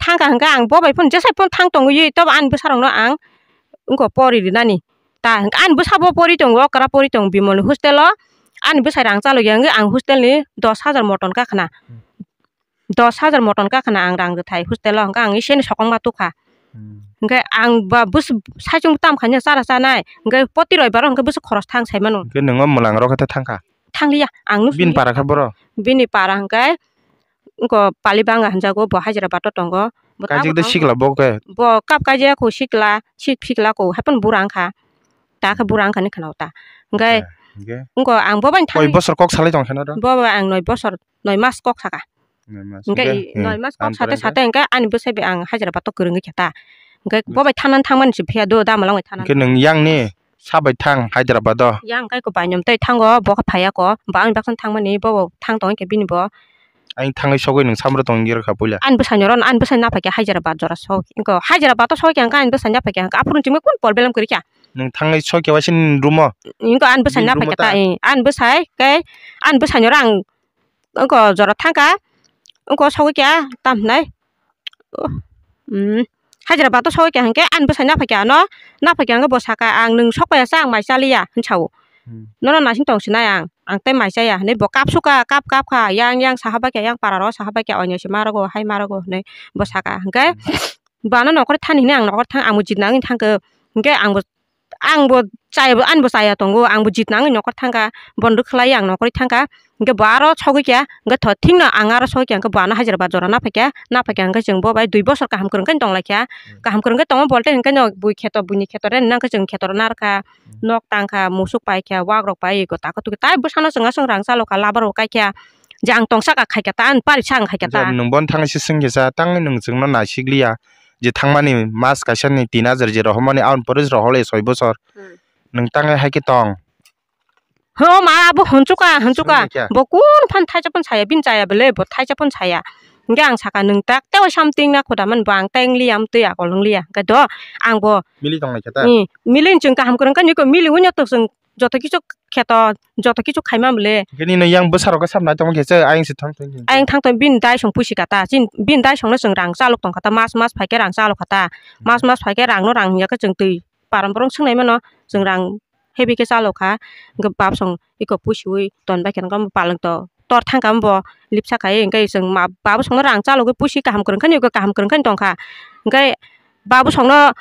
thangkha hwnkhe ang bo bai phone jesai phone thang tongwi, tobo ani bwsarokno ang wngkha pori rinani. Ta hwnkhe ani bwsa bo pori tongo, okra pori tongo Bimalni hostel o. Ani bwsai rang chalokya hwnkhe ang hostel ni dos hajar moton kakhna. dos hajar moton kakhana ang rang rwthai hostel o, hwnkhe ang iseni sokong ma tukha. Hmm. Hwnkhe ang ba bwswk saichung tam khaina chara chanai, hwnkhe poti roibaro hwnkhe bwswk khoros thang sai mano. Hwnkhe nwng o mwlang rok khe thangkha? Thangliya, ang nuk bini sungya. Para kha boro? Bini para hwnkhe wngkha Palibanga hwnjago, bo Hyderabad o tongo. Bo kaijak tamo de tongo. Sikla bo khe? Bo kap kaijak ko sikla, sik sikla ko, haiphano bura wngkha. Ta khe bura wngkha ni khna o ta. Hwnkhe, acha, hwnkhe? Wngkha ang bo bai thang. Koi bosor kok salai tong khe no do? Bo bai ang noi bosor, noi mas kok saka. Noi mas, hwnkhe hwnkhe, i, hmm, noi mas kok sate sate hwnkhe ani bwsai bai ang Hyderabad o kwrwngwi khe ta. Hwnkhe bo bai thanani thangmani se phiya do, Damalang bai thanani. Hwnkhe nwng yang ni sa bai thang Hyderabad o? Yang kai ko bai nyom tei thango, bo khe phaiya ko, ba ani baksa thangmani, bo bo thang tong khe bini bo. Ang thangwi sogwi nwng samro tong kha puila. Ani bwsai noro, ani bwsai naphai khe Hyderabad jora sok. Wngkha Hyderabad o sok khe ang ani bwsai naphai khe ang aphuru chingma kun pol belem kwrwi kha. Nwng thangwi sok khe waisa ni room o? Wngkha ani bwsai naphai khe ta, eh, ani bwsai khe ani bwsai noro ang wngkha jora thangkha. Wngkha sogwi kha tam hinai. Oh, mm. Hyderabad o sogwi kha hwnkhe ani bwsai naphai kha ano, naphai kha hwnkhe bo saka, "Ang nwng sok paiya cha, ang mai chaliya," hwn sao. Hmm. "Nono naising tong sinai ang, ang tei mai chaya," hwnwi bo kap sukha, kap kap kha, yang yang saha bai kha, yang para ro saha bai kha, "Oino se ma rogo, hai ma rogo," hwnwi bo saka. Hwnkhe hmm, bo ano nokol thani hwnwi ang nokol thang, ang bo jit nangwi thangkhe, hwnkhe ang bo ang bo chaya, ani bo chaya tongo, ang bo jit nangwi nokol thangkha, bondo khlai ang nokol thangkha, hwnkhe bo aro sogwi kha, hwnkhe tho thikno ang aro sogwi kha, hwnkhe bo ano Hyderabad jora naphai kha, naphai kha hwnkhe chwng bo bai dui bosor kaham kwrwng khe tong lai kha, hmm, kaham kwrwng khe tongo bolte hwnkhe no bui kheto, buini kheto re nang khe chwng kheto narwkha, hmm, nok tang kha, musuk pai kha, wagrok pai, eko tako tuki tai bwsano chwng aswk rang chalo kha, labar bo kai kha, je ang tong saka khai kha ta, ani pari sa ang khai kha ta. Nwng bono thangwi se swng khe cha, tangwi nwng chwngno naisik liya. Je thangmani mas kaisa ni tin hajar je rohormani, aboni pore rohorle soi bosor. Hmm. Nwng tangwi hai khe tong. Ho ma, abo hwnchuka, hwnchuka. Swngwi kha? Bo kun phan thaisa phan saya, bini chaya bele, bo thaisa phan saya. Hwnkhe ang saka, "Nwng tak tei something na khuda man bo, ang tei wng liya, amtwi akol wng liya." Hwnkhe do, ang bo mili tong lai kha ta? Hmm, mili chwng kaham kwrwng kha, niko mili wngya to chwng joto kichu kheto, joto kichu khaima bole. Hwnkhe nini yang bwsarok khe sab nai tongma khe se ayang se thang thang khe. Ayang thang thang bini dai song puisi kha ta. Chin, bini dai songno chwng rang chalok tong kha ta. Mas mas phai khe rang chalok kha ta. Mas mas phai khe rang no rang ya khe chwng twi paron borong swngnai mano. Chwng rang heavy khe chalok kha. Hwnkhe bab song iko puisiwi ton bai khe palwng to tor thang kha bo lipsa khai. Hwnkhe chwng ma, babu songno rang chalogwi puisi kaham kwrwng khe iko kaham kwrwng khe tong kha. Hwnkhe babu songno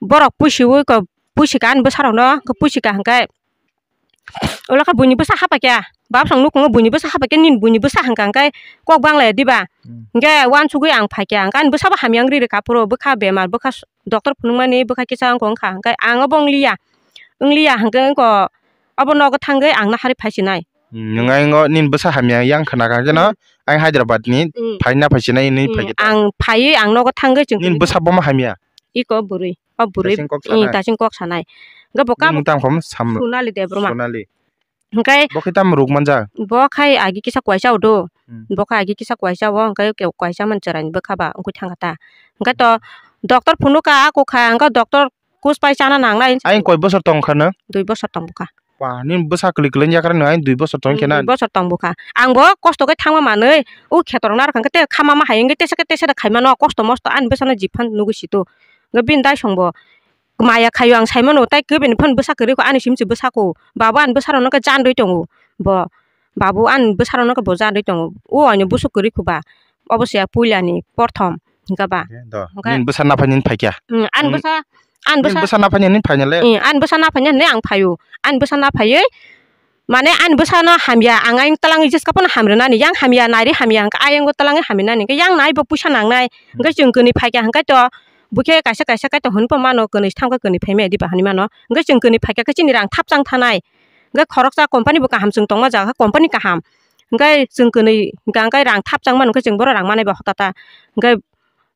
borok puisiwi ko puisi kha ani bwsarok no. Hwnkhe puisi kha hwnkhe Ulo khe buini bwsa haphaikha, bap song nukhungo buini bwsa haphaikha, nini buini bwsa hwnkha hwnkhe kok banglaio diba? Hmm. Hwnkhe uansugwi ang phaikha, hwnkhe ani bwsabo hamya wng rikha, phuru bwkha bemar, bwkha s-, doctor phunukmani bwkha kisa wngkha, hwnkha hwnkhe ang obo wngliya, wngliya hwnkhe wngkha obo nogo thangwi ang naharwi phaisinai. Hmm, nwng aywngo nini bwsa hamya yang khna kha kheno, hmm, ayang Hyderabad ni, hmm, phaina phaisinai hinwi, hmm, phaikha ta. Ang phaiwi ang nogo thangwi chwng nini bwsa bomo hamya? Iko bwrwi. O bwrwi, tasing kok, mm, sanai. Tasing kok sanai. Hwnkhe bo kamo bini tamo khe sam-, Sonali Debbarma. Sonali. Hwnkhe bo khe tamo rwk manjak? Bo khai agi kisa kuaisa udo. Hmm. Bo khai agi kisa kuaisa o, hwnkhe ke kuaisa man chwraini bwkha ba wngwi thangkha ta. Hwnkhe to doctor phunukha, ako kha, hwnkhe doctor kus pai chana nangnai. Ayang koi bosor tongkha nw? Dui bosor tongkha. Ba, nini bwsa kwlwi kwlwi yakra nw, ayang dui bosor tong khe na? Hmm, dui bosor tong bwkha. Ang bo kosto khe thangma manwi, o khetorok narwk hwnkhe tei kha mama hai wngwi tesa khe tesa da khaimano, kosto mosto ani bwsano jiphan nugwi sito. Hwnkhe bini dai songbo maya khaio ang saimano, tai kwbini phano bwsa kwrwi kho, ani simi se bwsa kho. Babo ani bwsarokno khe jan rwi tongo bo. Babu ani bwsarokno khe bo jan rwi tongo. O ani bwswk kwrwi kho ba. Obo se ya puilani porthom hwnkha ba. Hwnkhe do. Hwnkhe nini bwsa naphai nini phaikha? Hmm, ani, hmm, bwsa, ani bwsa, nini bwsa naphai nini phainale? Hmm, ani bwsa naphai nini ang phaio. Ani bwsa naphaiwi, mane ani bwsano hamya, ang ayang twlangwi jeska phano hamrwnani, yang hamya, nairi hamya, hwnkhe ayang twlangwi hamya nani, hwnkhe yang nai bo puisa nangnai, hmm, hwnkhe chwng kwnwi phaikha, hwnkhe to bukhe kaisa kaisa kaitor hwnwi mano, kwnwi thamkhe kwnwi phaimaya diba hwnwi mano, hwnkhe chwng kwnwi phaikha khe chini rang thapchang thanai, hwnkhe khoroksa company bo kaham chwng tongma jaga khe company kaham, hwnkhe chwng kwnwi hwnkhe rang thapchang mano, hwnkhe chwng bohrok rang manai ba hota ta, hwnkhe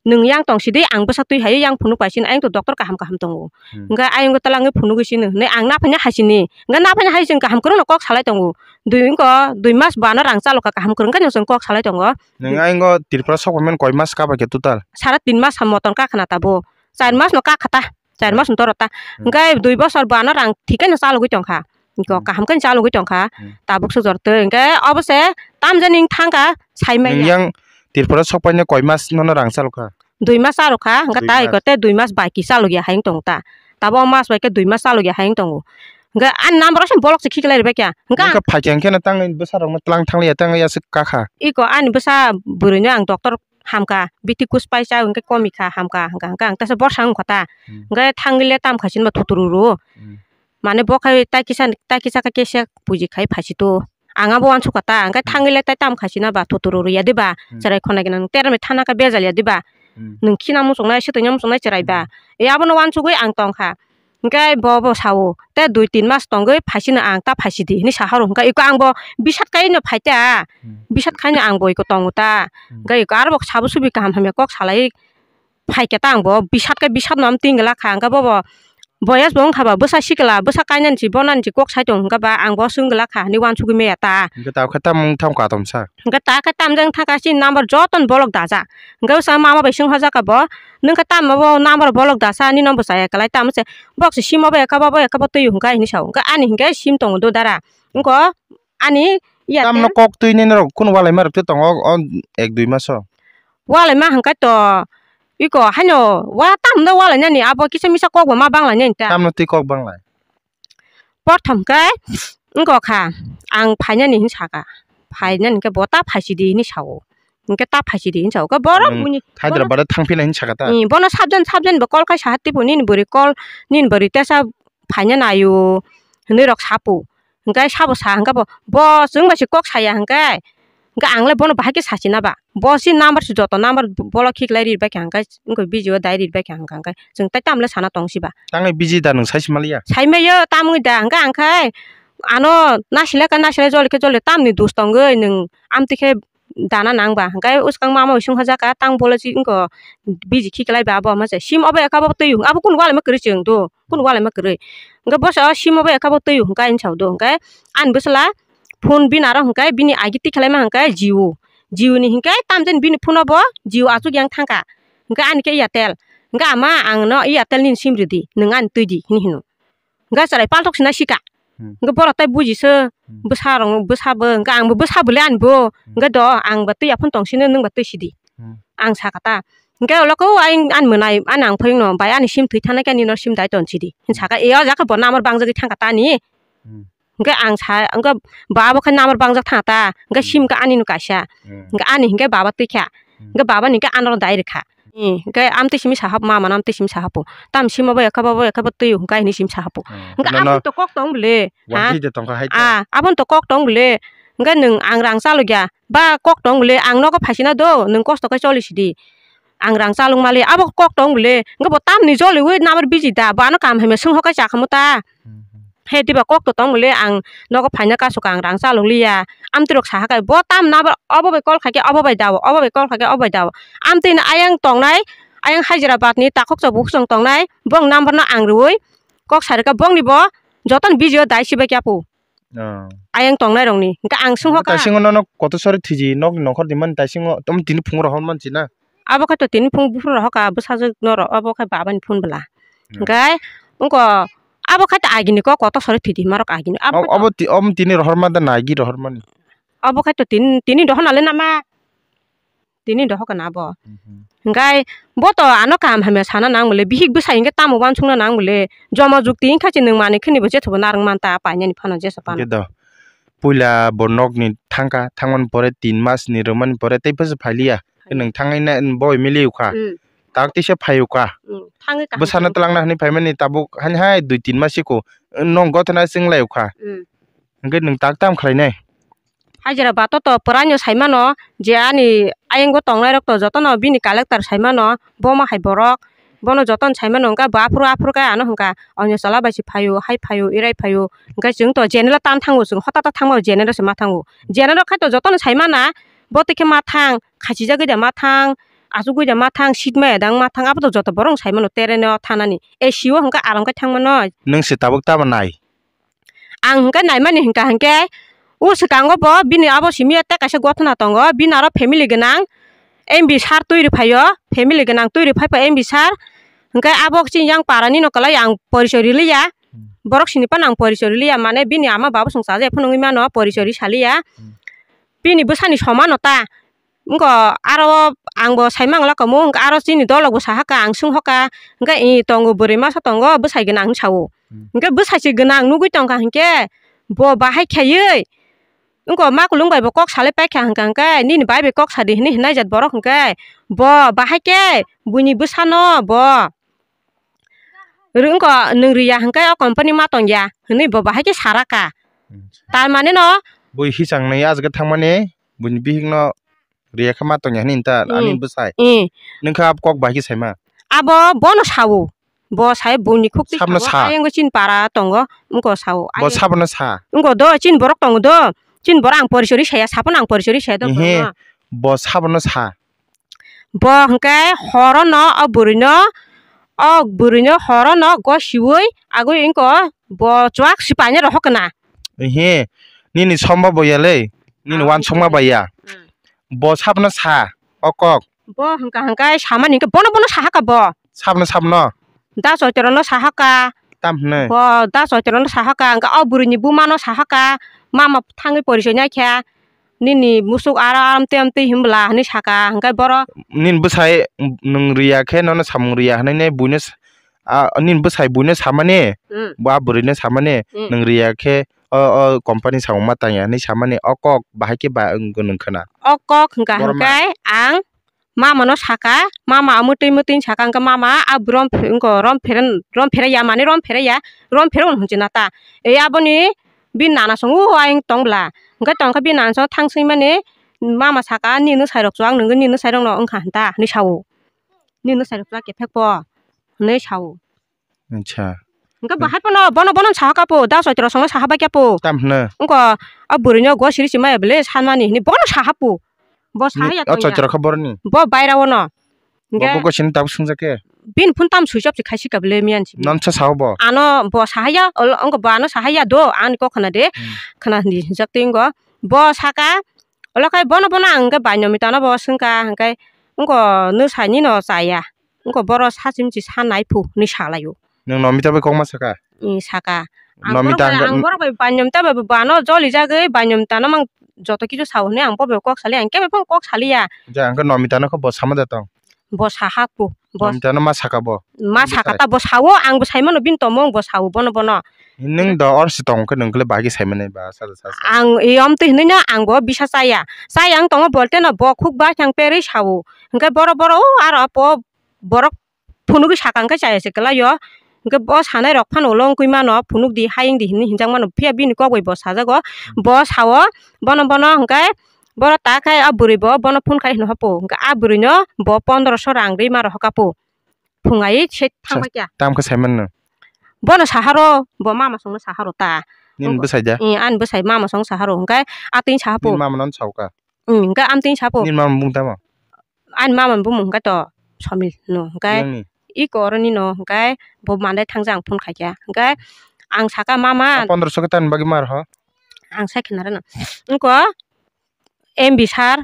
nwng yang tong sidi, ang bwsa twi hai yang phunuk pai sini, ayang to doctor kaham kaham tongo. Hmm. Hwnkhe ayang twlangwi phunugwi sini hwnwi ang naphanya hai sini. Hwnkhe naphanya hai chwng kaham kwrwngno kok salai tongo. Dui wngkha, dui mas bo ano rang chalokha kaham kwrwng khe chwng kok salai tongo. Nwng ayang o Tripura sok phaimani koi mas kha bai khe total? Sara tin mas ha motom kha khna tabo. Char mas no kha kha ta. Char mas no doro ta. Hmm. Hwnkhe dui bosor bo ano rang thik khe no chalogwi tongkha. Iko, hmm, kaham khe chalogwi tongkha. Hmm. Tabuk sujor twi hwnkhe obo se tamjani wng thangkha saimanya. Nwng yang Tripura sok paina koi mas nono rang chalokha? Dui mas chalokha, hwnkhe dui ta mas. Iko tei dui mas bai ki chalogya hai wng tongo ta. Tabo o mas bai khe dui mas chalogya hai wng tongo. Hwnkhe ani number se bolok se khiklai rwbaikha. Hwnkhe ang Hwnkhe phaikha hwnkhe no tangwi bwsarokno tlang thangliya tangwi aswk kakha. Iko ani bwsa bwrwino ang doctor hamkha, biti kus paisa hwnkhe komikha hamkha hwnkha hwnkhe ang teisa borsa wngkha ta. Hmm. Hwnkhe thangwile tamkha sinba thutururu. Hmm. Mane bo khai tai kisa, tai kisa khe kesa puji khai phaisito. Ang abo uansukha ta, hwnkhe Hmm. thangwile tai tamkha sina ba thutururu ya diba? Hmm. Chwrai khona gwnang terme thana khe bejal ya diba? Hmm. Nwng khina muchungnai, swtwngna muchungnai chwrai ba? Hmm. E abono uansugwi ang tongkha. Hwnkhe bo, bo sao, "Tei dui tin mas tongwi phaisino ang ta phaisidi," hinwi sahoro. Hwnkhe iko ang bo bisat kaino phaita, Hmm. bisat kaino ang bo iko tongo ta. Hmm. Hwnkhe iko aro bo sabo subi kaham hamya kok salai phaikhe ta ang bo bisat khe bisatno am tingla kha. Hwnkhe bo bo boyas bo wngkha ba bwsa sikla, bwsa kainani si bonani si kok sai tong hwnkhe ba ang bo swngla kha hinwi uansugwi maya ta. Hwnkhe tabukhe tamo wng thamkha tomsa? Hwnkhe ta khe tamjak thangkha chini number jotono bolok dajak. Hwnkhe bwsa mama bai swng hajak kha bo, "Nwng khe tamo bo number bolok dasa, nini number chaya kwlai tamo se, bok se sim obo ekha bo, bo ekha bo twi hwnkha," hinwi sao. Hwnkhe ani hinkhe sim tongo do dara. Wngkha ani iya Tamno tel. Kok twi nini rok kunu walai ma rok twi tongo o ek dui maso? Walai ma hwnkhe to iko haino wa tamno walai nani abo kisa misa kok bo ma banglai nani ta. Tamno twi kok banglai? Prothom khe wngkha kha, ang phainani hinwi sakha, phainani khe bo ta phaisidi hinwi sao, hwnkhe ta phaisidi hinwi sao, khe borok Nwng buini Hyderabad o thangphinai hinwi sakha ta? Ih, bono sabjani, sabjani bo call khai saha tipo, "Nini bwrwi call, nini bwrwi tesa phaina naio," hinwi rok sapo, hwnkhe sabo sa hwnkhe bo, bo chwng bai se kok saya hwnkhe, hwnkhe ang le bono bahai khe sachina ba. Bo si number si joto number bolok khiklai ri bai kha hwnkhe wngkha busy o dai ri bai kha hwnkha hwnkhe chwng tai tamle sana tong siba. Tangwi busy da nwng sai si maliya? Sai maiyo tamwi da hwnkhe ang khai ano nasilai kha nasilai joli khe joli tamni dos tongwi nwng amtwi khe dana nang ba hwnkhe uskang mama bai sung hajak kha tang bole si wngkha busy khiklai ba abo ma se sim obo ekha bo twi abo kunu walai ma kwrwi chwng do kunu walai ma kwrwi hwnkhe bo se o sim obo ekha bo twi hwnkha hinwi sao do hwnkhe ani bwsla phone bini aro hwnkhe bini agi tikhlai ma hwnkhe Jio. Jio ni hinkhe tamjani bini phone o bo Jio achuk yang thangkha. Hinkhe ani khe Airtel. Hinkhe ama ang no Airtel nini sim rwdi, nwng ani twidi hini hino. Hinkhe chwrai palthok sina sika. Hmm. Hinkhe borok tai buji se Hmm. bwsa rok bwsa bo hinkhe ang bo bwsa bwle ani bo. Hmm. Hinkhe do ang ba twi aphano tong sino nwng ba twi sidi. Hmm. Ang sakha ta. Hinkhe ulo khe o ayang ani mwnai ani ang phai no bai ani sim thwi thana khe ani no sim dai ton sidi. Hin saka e o jakha bo number bangjagwi thangkha ta ani. Hmm. Hingke ang sa, hingke baba khe number bangjak thang ta, hingke Hmm. sim khe ani no kaisa. Hmm. Hingke ani hingke baba twi kha. Hmm. Hingke baba ni hingke ano dai rwkha. Hmm. Hingke amtwi simi saha, mama no amtwi simi saha po. Tam simo bo ekha bo, bo ekha bo twi hingka hini simi saha po. Hmm. Hingke Nono aboni to kok tong bole. Ha? Wangtwi de tongkha hai ta. Ah, aboni to kok tong bole. Hingke nwng ang rang chalokya. Ba kok tong bole, ang nogo phaisina do, nwng kosto khe choli sidi. Ang rang chalok mali, abo kok tong bole. Hingke bo tamni joliwi number busy da, bo ano kam hamya swng hokai chakhamu ta. Hmm, hmm. He diba kok to tong bole ang nogo phaina kasu ka ang rang chalok liya. Amtwi rok saha kai bo tam na obo bai call khaikhe obo bai dao, obo bai call khaikhe obo bai dao. Amtwi no ayang tongnai, ayang Hyderabad ni takhuk chok bukhuk chwng tongnai bong number no ang rwui kok sarika bong ni bo joto ni busy o dai sibai kya pu. Oh. Ayang tongnai rok ni. Hingke ang sung hoka. Taisingo nono koto sori thiji nok ni nokhor di man taisingo tom tini phungo rohor man china. Abo khe to tini phung buphuru rohor ka bwsajwk norok, abo khe baba ni phone bwla. Hmm. Hingke wngko abo khe to agini kok kotor sori thwidi marok agini. Abo khe to obo ti-, omo tini rohor ma da nagi rohor mani. Abo khe to tini, tini dohor nale nama. Tini dohor kana abo. Mhm. Hingke bo to ano kaham hamya sana nang bole, bihik bwsai hingke tamo uansukna nang bole. Joma jukti hingkha se nwng manwi khini bo jethobo narwk manta painani phano jesa phano. Hingke do. Puila bo nokni thangkha, thangmani pore tin mas ni rwmani pore tei bwsa phailiya. Nwng thangwi na, bo mili ukha. Mm. Tak tisa phai ukha. Mm, thangwi kaham Bwsano khe. Twlangna hwnwi phaimani tabuk hani hai dui tin mas iko. Nwng gothana chwng lai ukha. Mm. Hwnkhe nwng tak tam khlainai. Hajira bato to pwraino saimano je ani ayangbo tongnairok to jotono bini collector saimano, bo ma hai borok. Bono jotono saimano hwnkha bo aphuru aphuru khe ano hwnkha onyo chwla bai se phaio, hai phaio, irai phaio. Hwnkhe chwng to general tan thango, chwng hota ta thangmano general se ma thango. General khai to jotono saimana, bo twi khe ma thang, khachijagwi da ma thang, achugwi da ma thang, seat maya dang ma thang, abo to joto borok saimano tereno thanani. A C o hwnkha aram khe thangmano. Nwng se tabuk tamo nai? Ang hwnkhe naimani hwnkha hwnkhe, o swkango bo bini abo simi tei kaisa gothona tongo, bini aro family gwnang, M B sir twi rwphaio, family gwnang twi rwphaipa M B sir. Hwnkhe abo chini yang parani no kwlai ang porichoi rwliya, Hmm. borok sini phano ang porichoi rwliya, mane bini ama baba song chajakya phano wngwi mano porichoi rwi saliya. Hmm. Bini bwsani somano ta. Wngkha aro ang bo sai mangla komo, wngkha aro chini dolok bo saha kha, ang sung hoka, hwnkhe i tongo bwrwi masa tongo, bwsai gwnang hinwi sao. Hmm. Hwnkhe bwsai se gwnang nugwi tongkha hinkhe bo bahai khaiwi, wngkha makulung bai bo kok salai paikha hwnkha, hwnkhe nini bai bai kok sadi hinwi hwnai jat borok hwnkhe bo bahai khe buini bwsano bo Ri-, wngkha nwng riya hwnkhe o company ma tongya hinwi bo bahai khe sara kha. Hmm. Tar mane no. Bui hichang nai ajagwi thangmani buini bihikno riya khe ma tongya hinwi ta ani Hmm. bwsai. Hmm. Nwng kha kok bahai khe saima. Abo bono sao. Bo sai buini khuk twi Sabno sao. Sa. Ayang chini para tongo wngkha sao. Bo Ayang sabono sa. Wngkha do chini borok tongo do. Chini borok ang porichori saya, sabono ang porichori saya do Ehe. Borokno. Bo sabono sa. Bo hwnkhe horono o bwrwino, o bwrwino horono gosiwi agwi wngkha bo chuak sipainai rohor khna. Ehe, nini somba boya le, nini Ah, wansukma baiya. Hmm. Bo sabno sa, o kok. Bo hwnkha hwnkhe samani hwnkhe bono bono sahaka bo. Sabno sabno. Da Choitrono sahaka. Tam hwnwi. Bo da Choitrono sahaka, hwnkhe o bwrwini bumano sahaka, mama thangwi porichoi naikha. Nini musuk aro amtwi amtwi himbla hinwi saka, hwnkhe borok. Nini bwsai nwng riya khe nono samung riya hinwi ne buino s-, a, nini bwsai buino samani, Hmm. bo a bwrwino samani, Hmm. nwng riya khe o, o company samung ma tangya hinwi samani, o kok bahai khe ba, nwng khna. O kok hwnkha Borok ma- hwnkhe ang mamano saka, mama mwtwi mwtwi saka, hwnkhe mama a rom ph-, wngkha rom phere, rom pheraiya, mane rom pheraiya, rom pherao hwnwi na ta. Ei aboni bini nana song o ayang tong bwla. Hwnkhe tongkha bini nana song thang swimani mama saka, "Nini nwsai rok chuak nwngo, nini nwsai rokno wngkha hwn ta," hinwi sao. "Nini nwsai rok chuak kephek po," hinwi sao. Acha. Hwnkhe Hmm. bahai phano bono, bono saha kha po, da Choitro songno saha bai kha po. Tam hwno? Wngkha a bwrwino gosiri si maya bwle sanmani hinwi bono saha po. Bo saha Ni-, ya o tongya. Choitro kha boroni? Bo baira ono. Bo Hwnkhe bo gosini tabuk sungja khe? Bini phone tam switch off se khaisi ka bwle miyan si. Nonsa sao bo? Ano bo saha ya, olo, wngkha bo ano saha ya do, ani kok khna de. Hmm. Khna di jak tei wngkha. Bo saka, olo khai bono, bono ang hwnkhe bai nomita no bo swngkha, hwnkhe wngkha nwsai ni no chaya. Wngkha boro sa chimchi sa nai phu hinwi salaio. Nwng Nomita bai kok ma saka? Ee, saka. Ang Nomita borok bai, ang ang borok bai banyom ta bai bano joli jagwi banyom ta no mang joto kichu sao hinwi ang bo bai kok sali, ang kebo phano kok saliya. Ja, ang khe Nomita no khe bo sama da tong? Bo saha phu. Bo Nomita no ma saka bo? Ma saka ta bo sao, ang bo sai mano bini tomung bo sao bono bono. Nwng do or si tong khe nwng khe bai khe sai mani ba sa sa sa. Ang e om twi hinwi no ang bo bisa chaya. Chaya ang tongo bolte no bo khuk ba thang perwi sao. Hwnkhe boro boro o aro po borok phunugwi saka hwnkhe chaya se kwlaio. Hwnkhe bo sanai rok phano ulo wngwi mano, phunuk di, hayung di hinwi hinjak mano. Phiya bini kok bai bo sajago. Bo sao, bono, bono hwnkhe boro ta khe a bwrwi bo bono phone khai hino hapo. Hwnkhe a bwrwi no bo pondroso rang rwi ma rohor kha po. Phungai se thang Sa-, bai kya. Tam khe sai mano? Bono saharo, bo mama songno saharo ta. Nini bwsai da? Ee, ani bwsai mama song saharo. Hwnkhe a twi saha po. Nini mama no sao kha? Ee, hwnkhe a twi saha po. Nini mama bung tamo? Ani mama bumung hwnkhe to Somil no, hwnkhe Yang ni? Iko oro ni no, hwnkhe bo mandai thangja ang phone khaikha, hwnkhe ang saka, "Mama." A pondroso khe tamni bagwi mar ho? Ang sai khna rwno. Wngkha M B sir,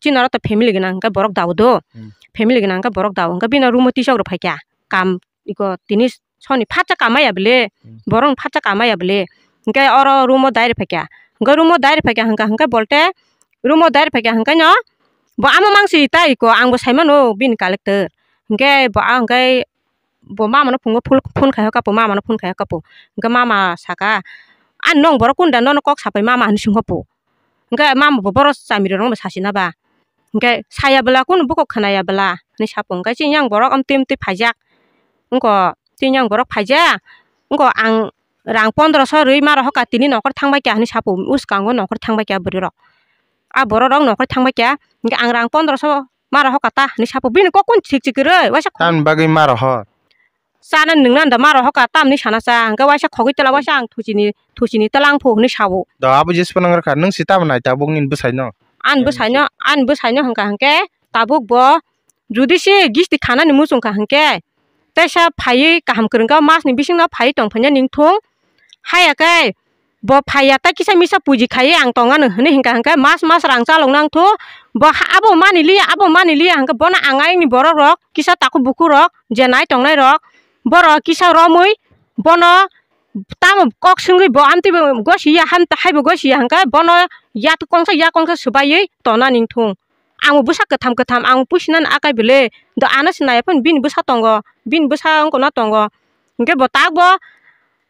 chini oro to family gwnang, hwnkhe borok dao do. Hmm. Family gwnang hwnkhe borok dao, hwnkhe bini room o tisok rw phaikha. Kam iko tini soni phatsa kamaya bwle, Hmm. borok phatsa kamaya bwle. Hwnkhe oro room o dai rw phaikha. Hwnkhe room o dai rw phaikha hwnkha, hwnkhe bolte room o dai rw phaikha hwnkhe no bo amo mangsi ta iko ang bo sai mano bini collector. Hwnkhe bo a hwnkhe bo mama no phungo phul-, phone khai hokha po, mama no phone khai hokha po. Hwnkhe mama saka, "Ani nwng borok kunda nono kok sapai mama?" hinwi swng hokha po. Hwnkhe mama bo borok chamiri rok no sasi na ba. Hwnkhe saya bwla kunu bukhuk khwnaya bwla hinwi sa po. Hwnkhe chini yang borok amtwi amtwi phaijak. Wngkha chini yang borok phaijak. Wngkha ang rang pondroso rwi ma rohor kha tini nokhor thang bai kha hinwi sa po. Uskango nokhor thang bai kha bwrwi rok. A borok rok nokhor thang bai kha. Hwnkhe ang rang pondroso ma rohor kha ta hinwi sa po. Bini kok kun chik chik kwrwi waisa kho- Tamni bagwi ma rohor? Chana nungna da ma rohor kha tamni sana cha, hwnkhe waisa khogwi tela waisa ang thuchini, thuchini tela wngphu hinwi sao. Da abo jesa phano wngkha, nwng se tamo nai tabuk nini bwsaino? Ani bwsaino, ani bwsaino hwnkha hwnkhe tabuk bo jodi se gisti khanani muchung kha hwnkhe teisa phaiwi kaham kwrwngkha, masni bisingno phaiwi tongphaina ningthung. Haya khe bo phaiya, tei kisa misa puji khaiwi ang tongano hinwi hwnkha hwnkhe mas mas rang chalokno nangthu. Bo ha-, abo maniliya, abo maniliya hwnkhe bono ang ayangni borok rok kisa takhuk bukhuk rok je nai tongnai rok borok kisa romwi bono tamo kok swngwi bo amtwi bo gosiya, ham haibo gosiya hwnkhe bono yak kongsa yak kongsa swbaiwi tongna ningthung. Ang bo bwsa kwtham kwtham, ang pusinani akai bwle. Do ano se naiya phano bini bwsa tongo, bini bwsa wngkha na tongo. Hinkhe bo tak bo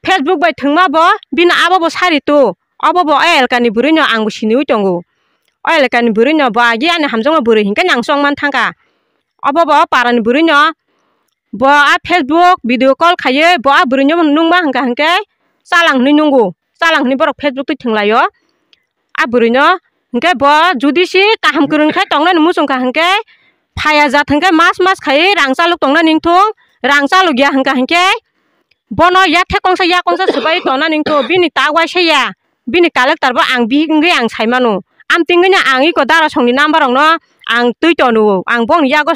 Facebook bai thwngma bo, bini abo bo sari tu. Obo bo o elkani bwrwino ang bo siniwi tongo. O elkani bwrwino bo agi ani hamjakma bwrwi hinkhe ang chongman thangkha. Obo bo parani bwrwino bo a Facebook video call khaiwi bo a bwrwino nungma hwnkha hinkhe chalang hwnwi nungo. Chalang hwnwi borok Facebook twi thwnglaio. A bwrwino hinkhe bo judi se kaham kwrwng khe tongnani muchungkha hinkhe phaiya jat hinkhe mas mas khaiwi rang chalok tongnani wngthung, rang chalok ya hwnkha hinkhe bono yathek kongsa ya kongsa swbai tongna ningkho, bini tak waisa ya, bini collector bo ang bihik wngwi ang sai mano. Amtwingwino ang iko darasongni number rokno ang twi tonio, ang bongni yago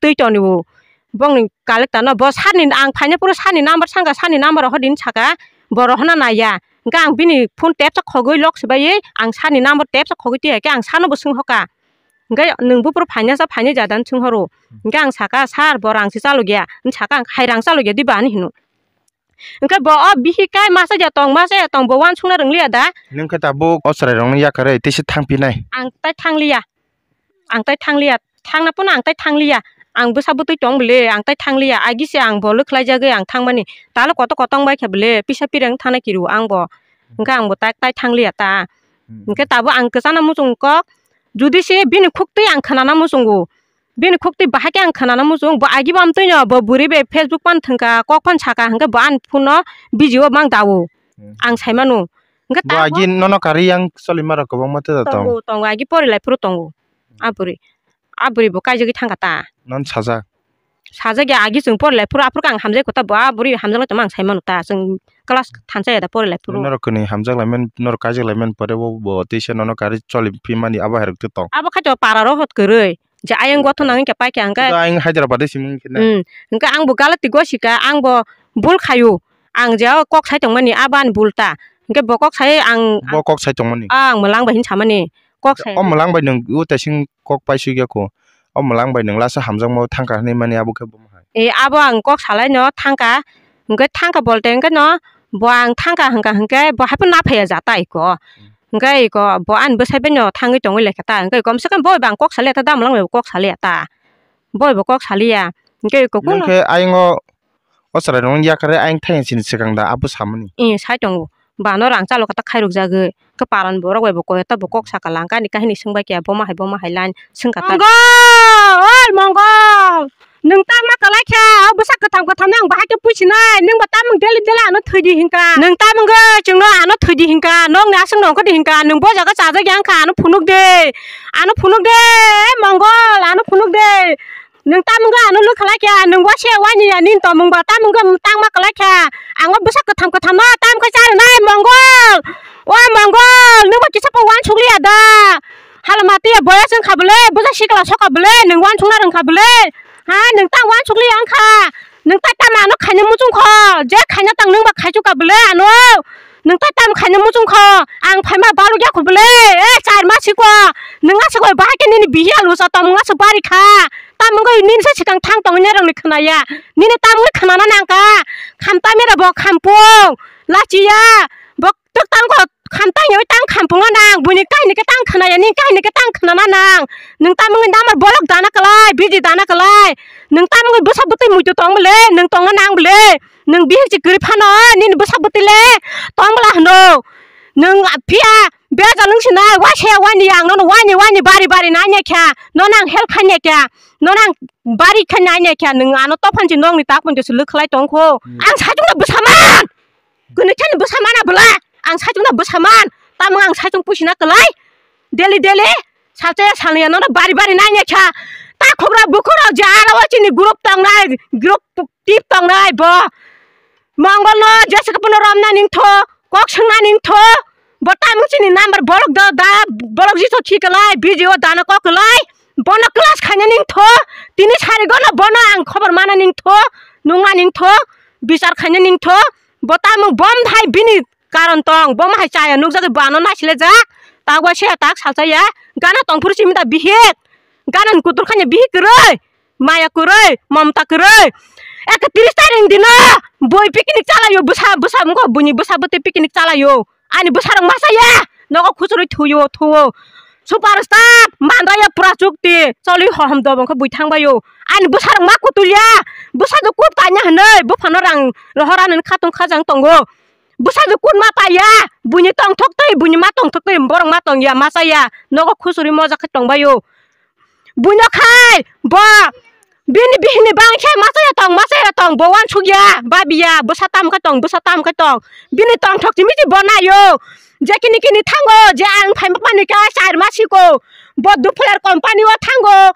twi tonio. Bongni collector no bo sir ni ang phaina phuru sir ni number sangkha, sir ni number rok hodin saka, bo rohorna naiya. Hwnkhe ang bini phone tepsa khogwi lock swbaiwi ang sir ni number tepsa khogwi twi hai khe ang sir no bo swng hoka. Hwnkhe nwng buphuru phaina sa phainai jat da hwn swng horo. Hwnkhe ang saka, "Sir, bo rang se chalok ya." Hwn saka, "Hai rang chalok ya diba?" hwnwi hwno. Hwnkhe bo o bihik kai masa ya tong, masa ya tong, bo uansukna rwng liya da. Nwng khe tabuk o chwrai rokno yakarwi tei se thang phinai? Ang tai thang liya. Ang tai thang liya. Thangna phano ang tai thang liya. Ang bwsa bwtwi tong bwle, ang tai thang liya. Agi se ang bo lwkhlai jagwi ang thang mani. Talo kotor kotor wng bai kha bwle, pisa pireng thangna kiru ang bo. Hwnkhe ang bo tai, tai thang liya ta. Hmm. Hwnkhe tabuk ang kwchana muchung kok. Judi se bini khuktwi ang khwnana muchungo, bini khuktwi bahai khe ang khwnana muchung, bo agi bo amtwino bo bwrwi bai Facebook pan thwngkha, kok pan saka, hwnkhe bo ani phone no busy o mang dao. Hmm. Ang sai mano. Hwnkhe bo ta agi bo nono karwi yang choli ma rok kwbangma tei da tong. Tongo, tongo, agi pori lai phuru tongo. A bwrwi, a bwrwi bo kaijagwi thangkha ta. Non sajak. Sajak ya, agi chwng pori lai phuru, aphuru khe ang hamjai kho ta, bo a bwrwi hamjak lai tongma ang sai mano ta, chwng class thansa ya da pori lai phuru. Norok kwnwi hamjak lai man, norok kaijak lai man pore bo, bo tei se nono karwi choli phi mani abo hai rok tei tong. Abo khai to para rok hot kwrwi, je ayang gotho nangwi khe pai khe ang khe. Ayang Hyderabad de simung khe na. Hmm, hwnkhe ang bo galati gosika, ang bo bul khaio, ang je o kok sai tongmani abo ani bul ta, hwnkhe bo kok sai ang. Bo kok sai tongmani? Ang mwlang bai hin samani kok sai. O mwlang bai nwng o taising kok paisuk ya kho. O mwlang bai nwng lasa hamjakma o thangkha hwnwi mani abo khe bomo hai. E, abo ang kok salaino thangkha, hwnkhe thangkha bolte hwnkhe no bo ang thangkha hwnkha hwnkhe bo haphano naphaiya jata iko. Hmm. Hwnkhe iko bo ani bwsai bai no thangwi tongwi laikha ta, hwnkhe komse kom bo bai ang kok saliya ta, da mwlang bai bo kok saliya ta. Bo bai bo kok saliya. Hwnkhe iko kuno. Nwng khe ayang o o chwrai rok yakarwi ayang thangya chini swkang da abo samani. E, sai tongo. Ba no rang chalok khe ta khairok jagwi. Khe paran borok bai bo koi ta bo kok saka lang kani kahini swngbai khe bomo hai bomo hai line swngkha ta. Mongol, oi Mongol, nwng tangma kwlai kha, o bwsa kwtham kwtham no ang bahai khe puisinai, nwng bo tamung deli deli ano thwidi hinka. Nwng tamung khe chwngno ano thwidi hinka, nokni aswk no ongkhordi hinka, nwng bo jaga chajak ya wngkha, ano phunuk de, ano phunuk de, Mongol, ano phunuk de. Nwng tamung khe ano lwk khlai kha, nwng wasia wani ya nini tongmung ba tamung khe tangma kwlai kha. Ang o bwsa kwtham kwtham no tam khe cha rwnai Mongol. O Mongol, nwng bo kisa pho uansuk liya da. Hala mati ya boyas wng kha bwle, bwsa sikla sok kha bwle, nwng uansuk na rwng kha bwle. Ha, nwng tang uansuk liya wng kha. Nwng tai tamo ano khaina muchung kho, je khaina tang nwng ba khaichuk kha bwle ano. Nwng tai tamo khaina muchung kho, ang phaima baluk ya kho bwle, e char ma siko. Nwng aswk bai bahai khe nini bihi alu sa tongmung aswk bari kha. Tamung oi nini se sikang thang tongwi norokni khwnaya. Nini tamungni khwnana nangkha. Kham tamira bo khampung. Lachiya. Bo twk tangkho kham tangyawi tang khampungna nang. Buini kahini khe tang khwnaya, nini kahini khe tang khwnana nang. Nwng tamungni number bolok dana kwlai, busy dana kwlai. Nwng tamungni bwsa bwtwi muitu tong bwle, nwng tongna nang bwle. Nwng bihik se kwrwi phano, nini bwsa bwtwi le tong bwla hwno. Nwng phiya Bejal wng sinai, waisa ya wani ang nono wani wani bari bari nai kha, nono ang help khai kha, nono ang bari khai nai kha, nwng ano tophan si nokni tak pon si lwk khlai tong kho. Hmm. Ang saichung no bwsa man, kwnwi khani bwsa mana bwla, ang saichung no bwsa man, tamo ang saichung puisina kwlai, daily daily, salsa ya salni ya nono bari bari nai kha, ta khobra bukhoro je aro chini group tongnai, group tip tongnai bo. Mongol no jesa khe bono romna ningtho, kok swngna ningtho. Bo tamung chini number bolok da, da, bolok jito khi kwlai, video dana kok kwlai. Bono class khaina ningtho. Tini sari gono bono ang khobor mana ningtho, nungna ningtho, bichar khaina ningtho. Bo tamung bom thai bini karon tong, bom hai chaya nukjagwi bano naisile jak. Tak waisa tak salsa ya. Gana tongphuru simi da bihik. Gana ni kutur khanya bihik kwrwi. Maya kwrwi, mamta kwrwi. Ekatris tarik dino bui picnic chalaio, bwsa, bwsa wngkha, buini bwsa bwtwi picnic chalaio. Ani bwsarok masa ya, nogo khuchurwi thuio, thuo. Superstar, mandaya pura chukti, choli hohom dobong khe bui thangbaio. Ani bwsarok ma kutulya, bwsa do kut kanya hinwi, buphano rang rohor ani khatung khajang tongo. Bwsa do kut ma paiya, buini tongthok twi, buini ma tongthok twi, borok ma tongya, ma chaya, nogo khusuri moja khe tongbaio. Buino khai, bo, bini bihini bang khe ma chaya tong, ma chaya tong, bo uansukya, babiya, bwsa tam khe tong, bwsa tam khe tong. Bini tongthok chimi chi bo naio. Je kini kini thango, je ang phaima pani khe char ma siko. Bo Duphular company o thango,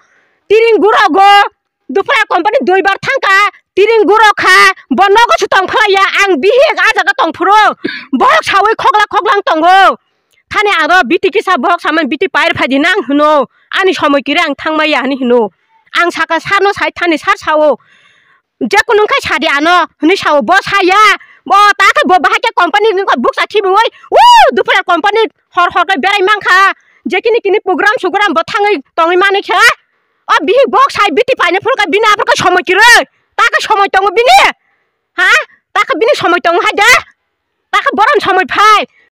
tiring gurogo, Duphular company duibar thangkha, tiring gurokha, bo nogo se tong phlaiya, ang bihik a jaga tong phuru. Borok saui khokla khoklang tongo. Thani aro biti kisa borok samani biti pair phaidi nang hino, ani somoi kire ang thangmaya hinwi hino. Ang saka sarno sai thani sar sao. Je kunu wngkha sadi ano hinwi sao, bo saya. Bo ta khe bo bahai khe company ni buksa khibingwi, u, Duphular company hor hor khe berai mankha. Je kini kini program sugram bo thangwi tongwi mani khe. O bihik bok sai biti paina phuru khe bini aphuru khe somoi kire. Ta khe somoi tongo bini. Ha? Ta khe bini somoi tongo hai de. Ta khe boron somoi phai.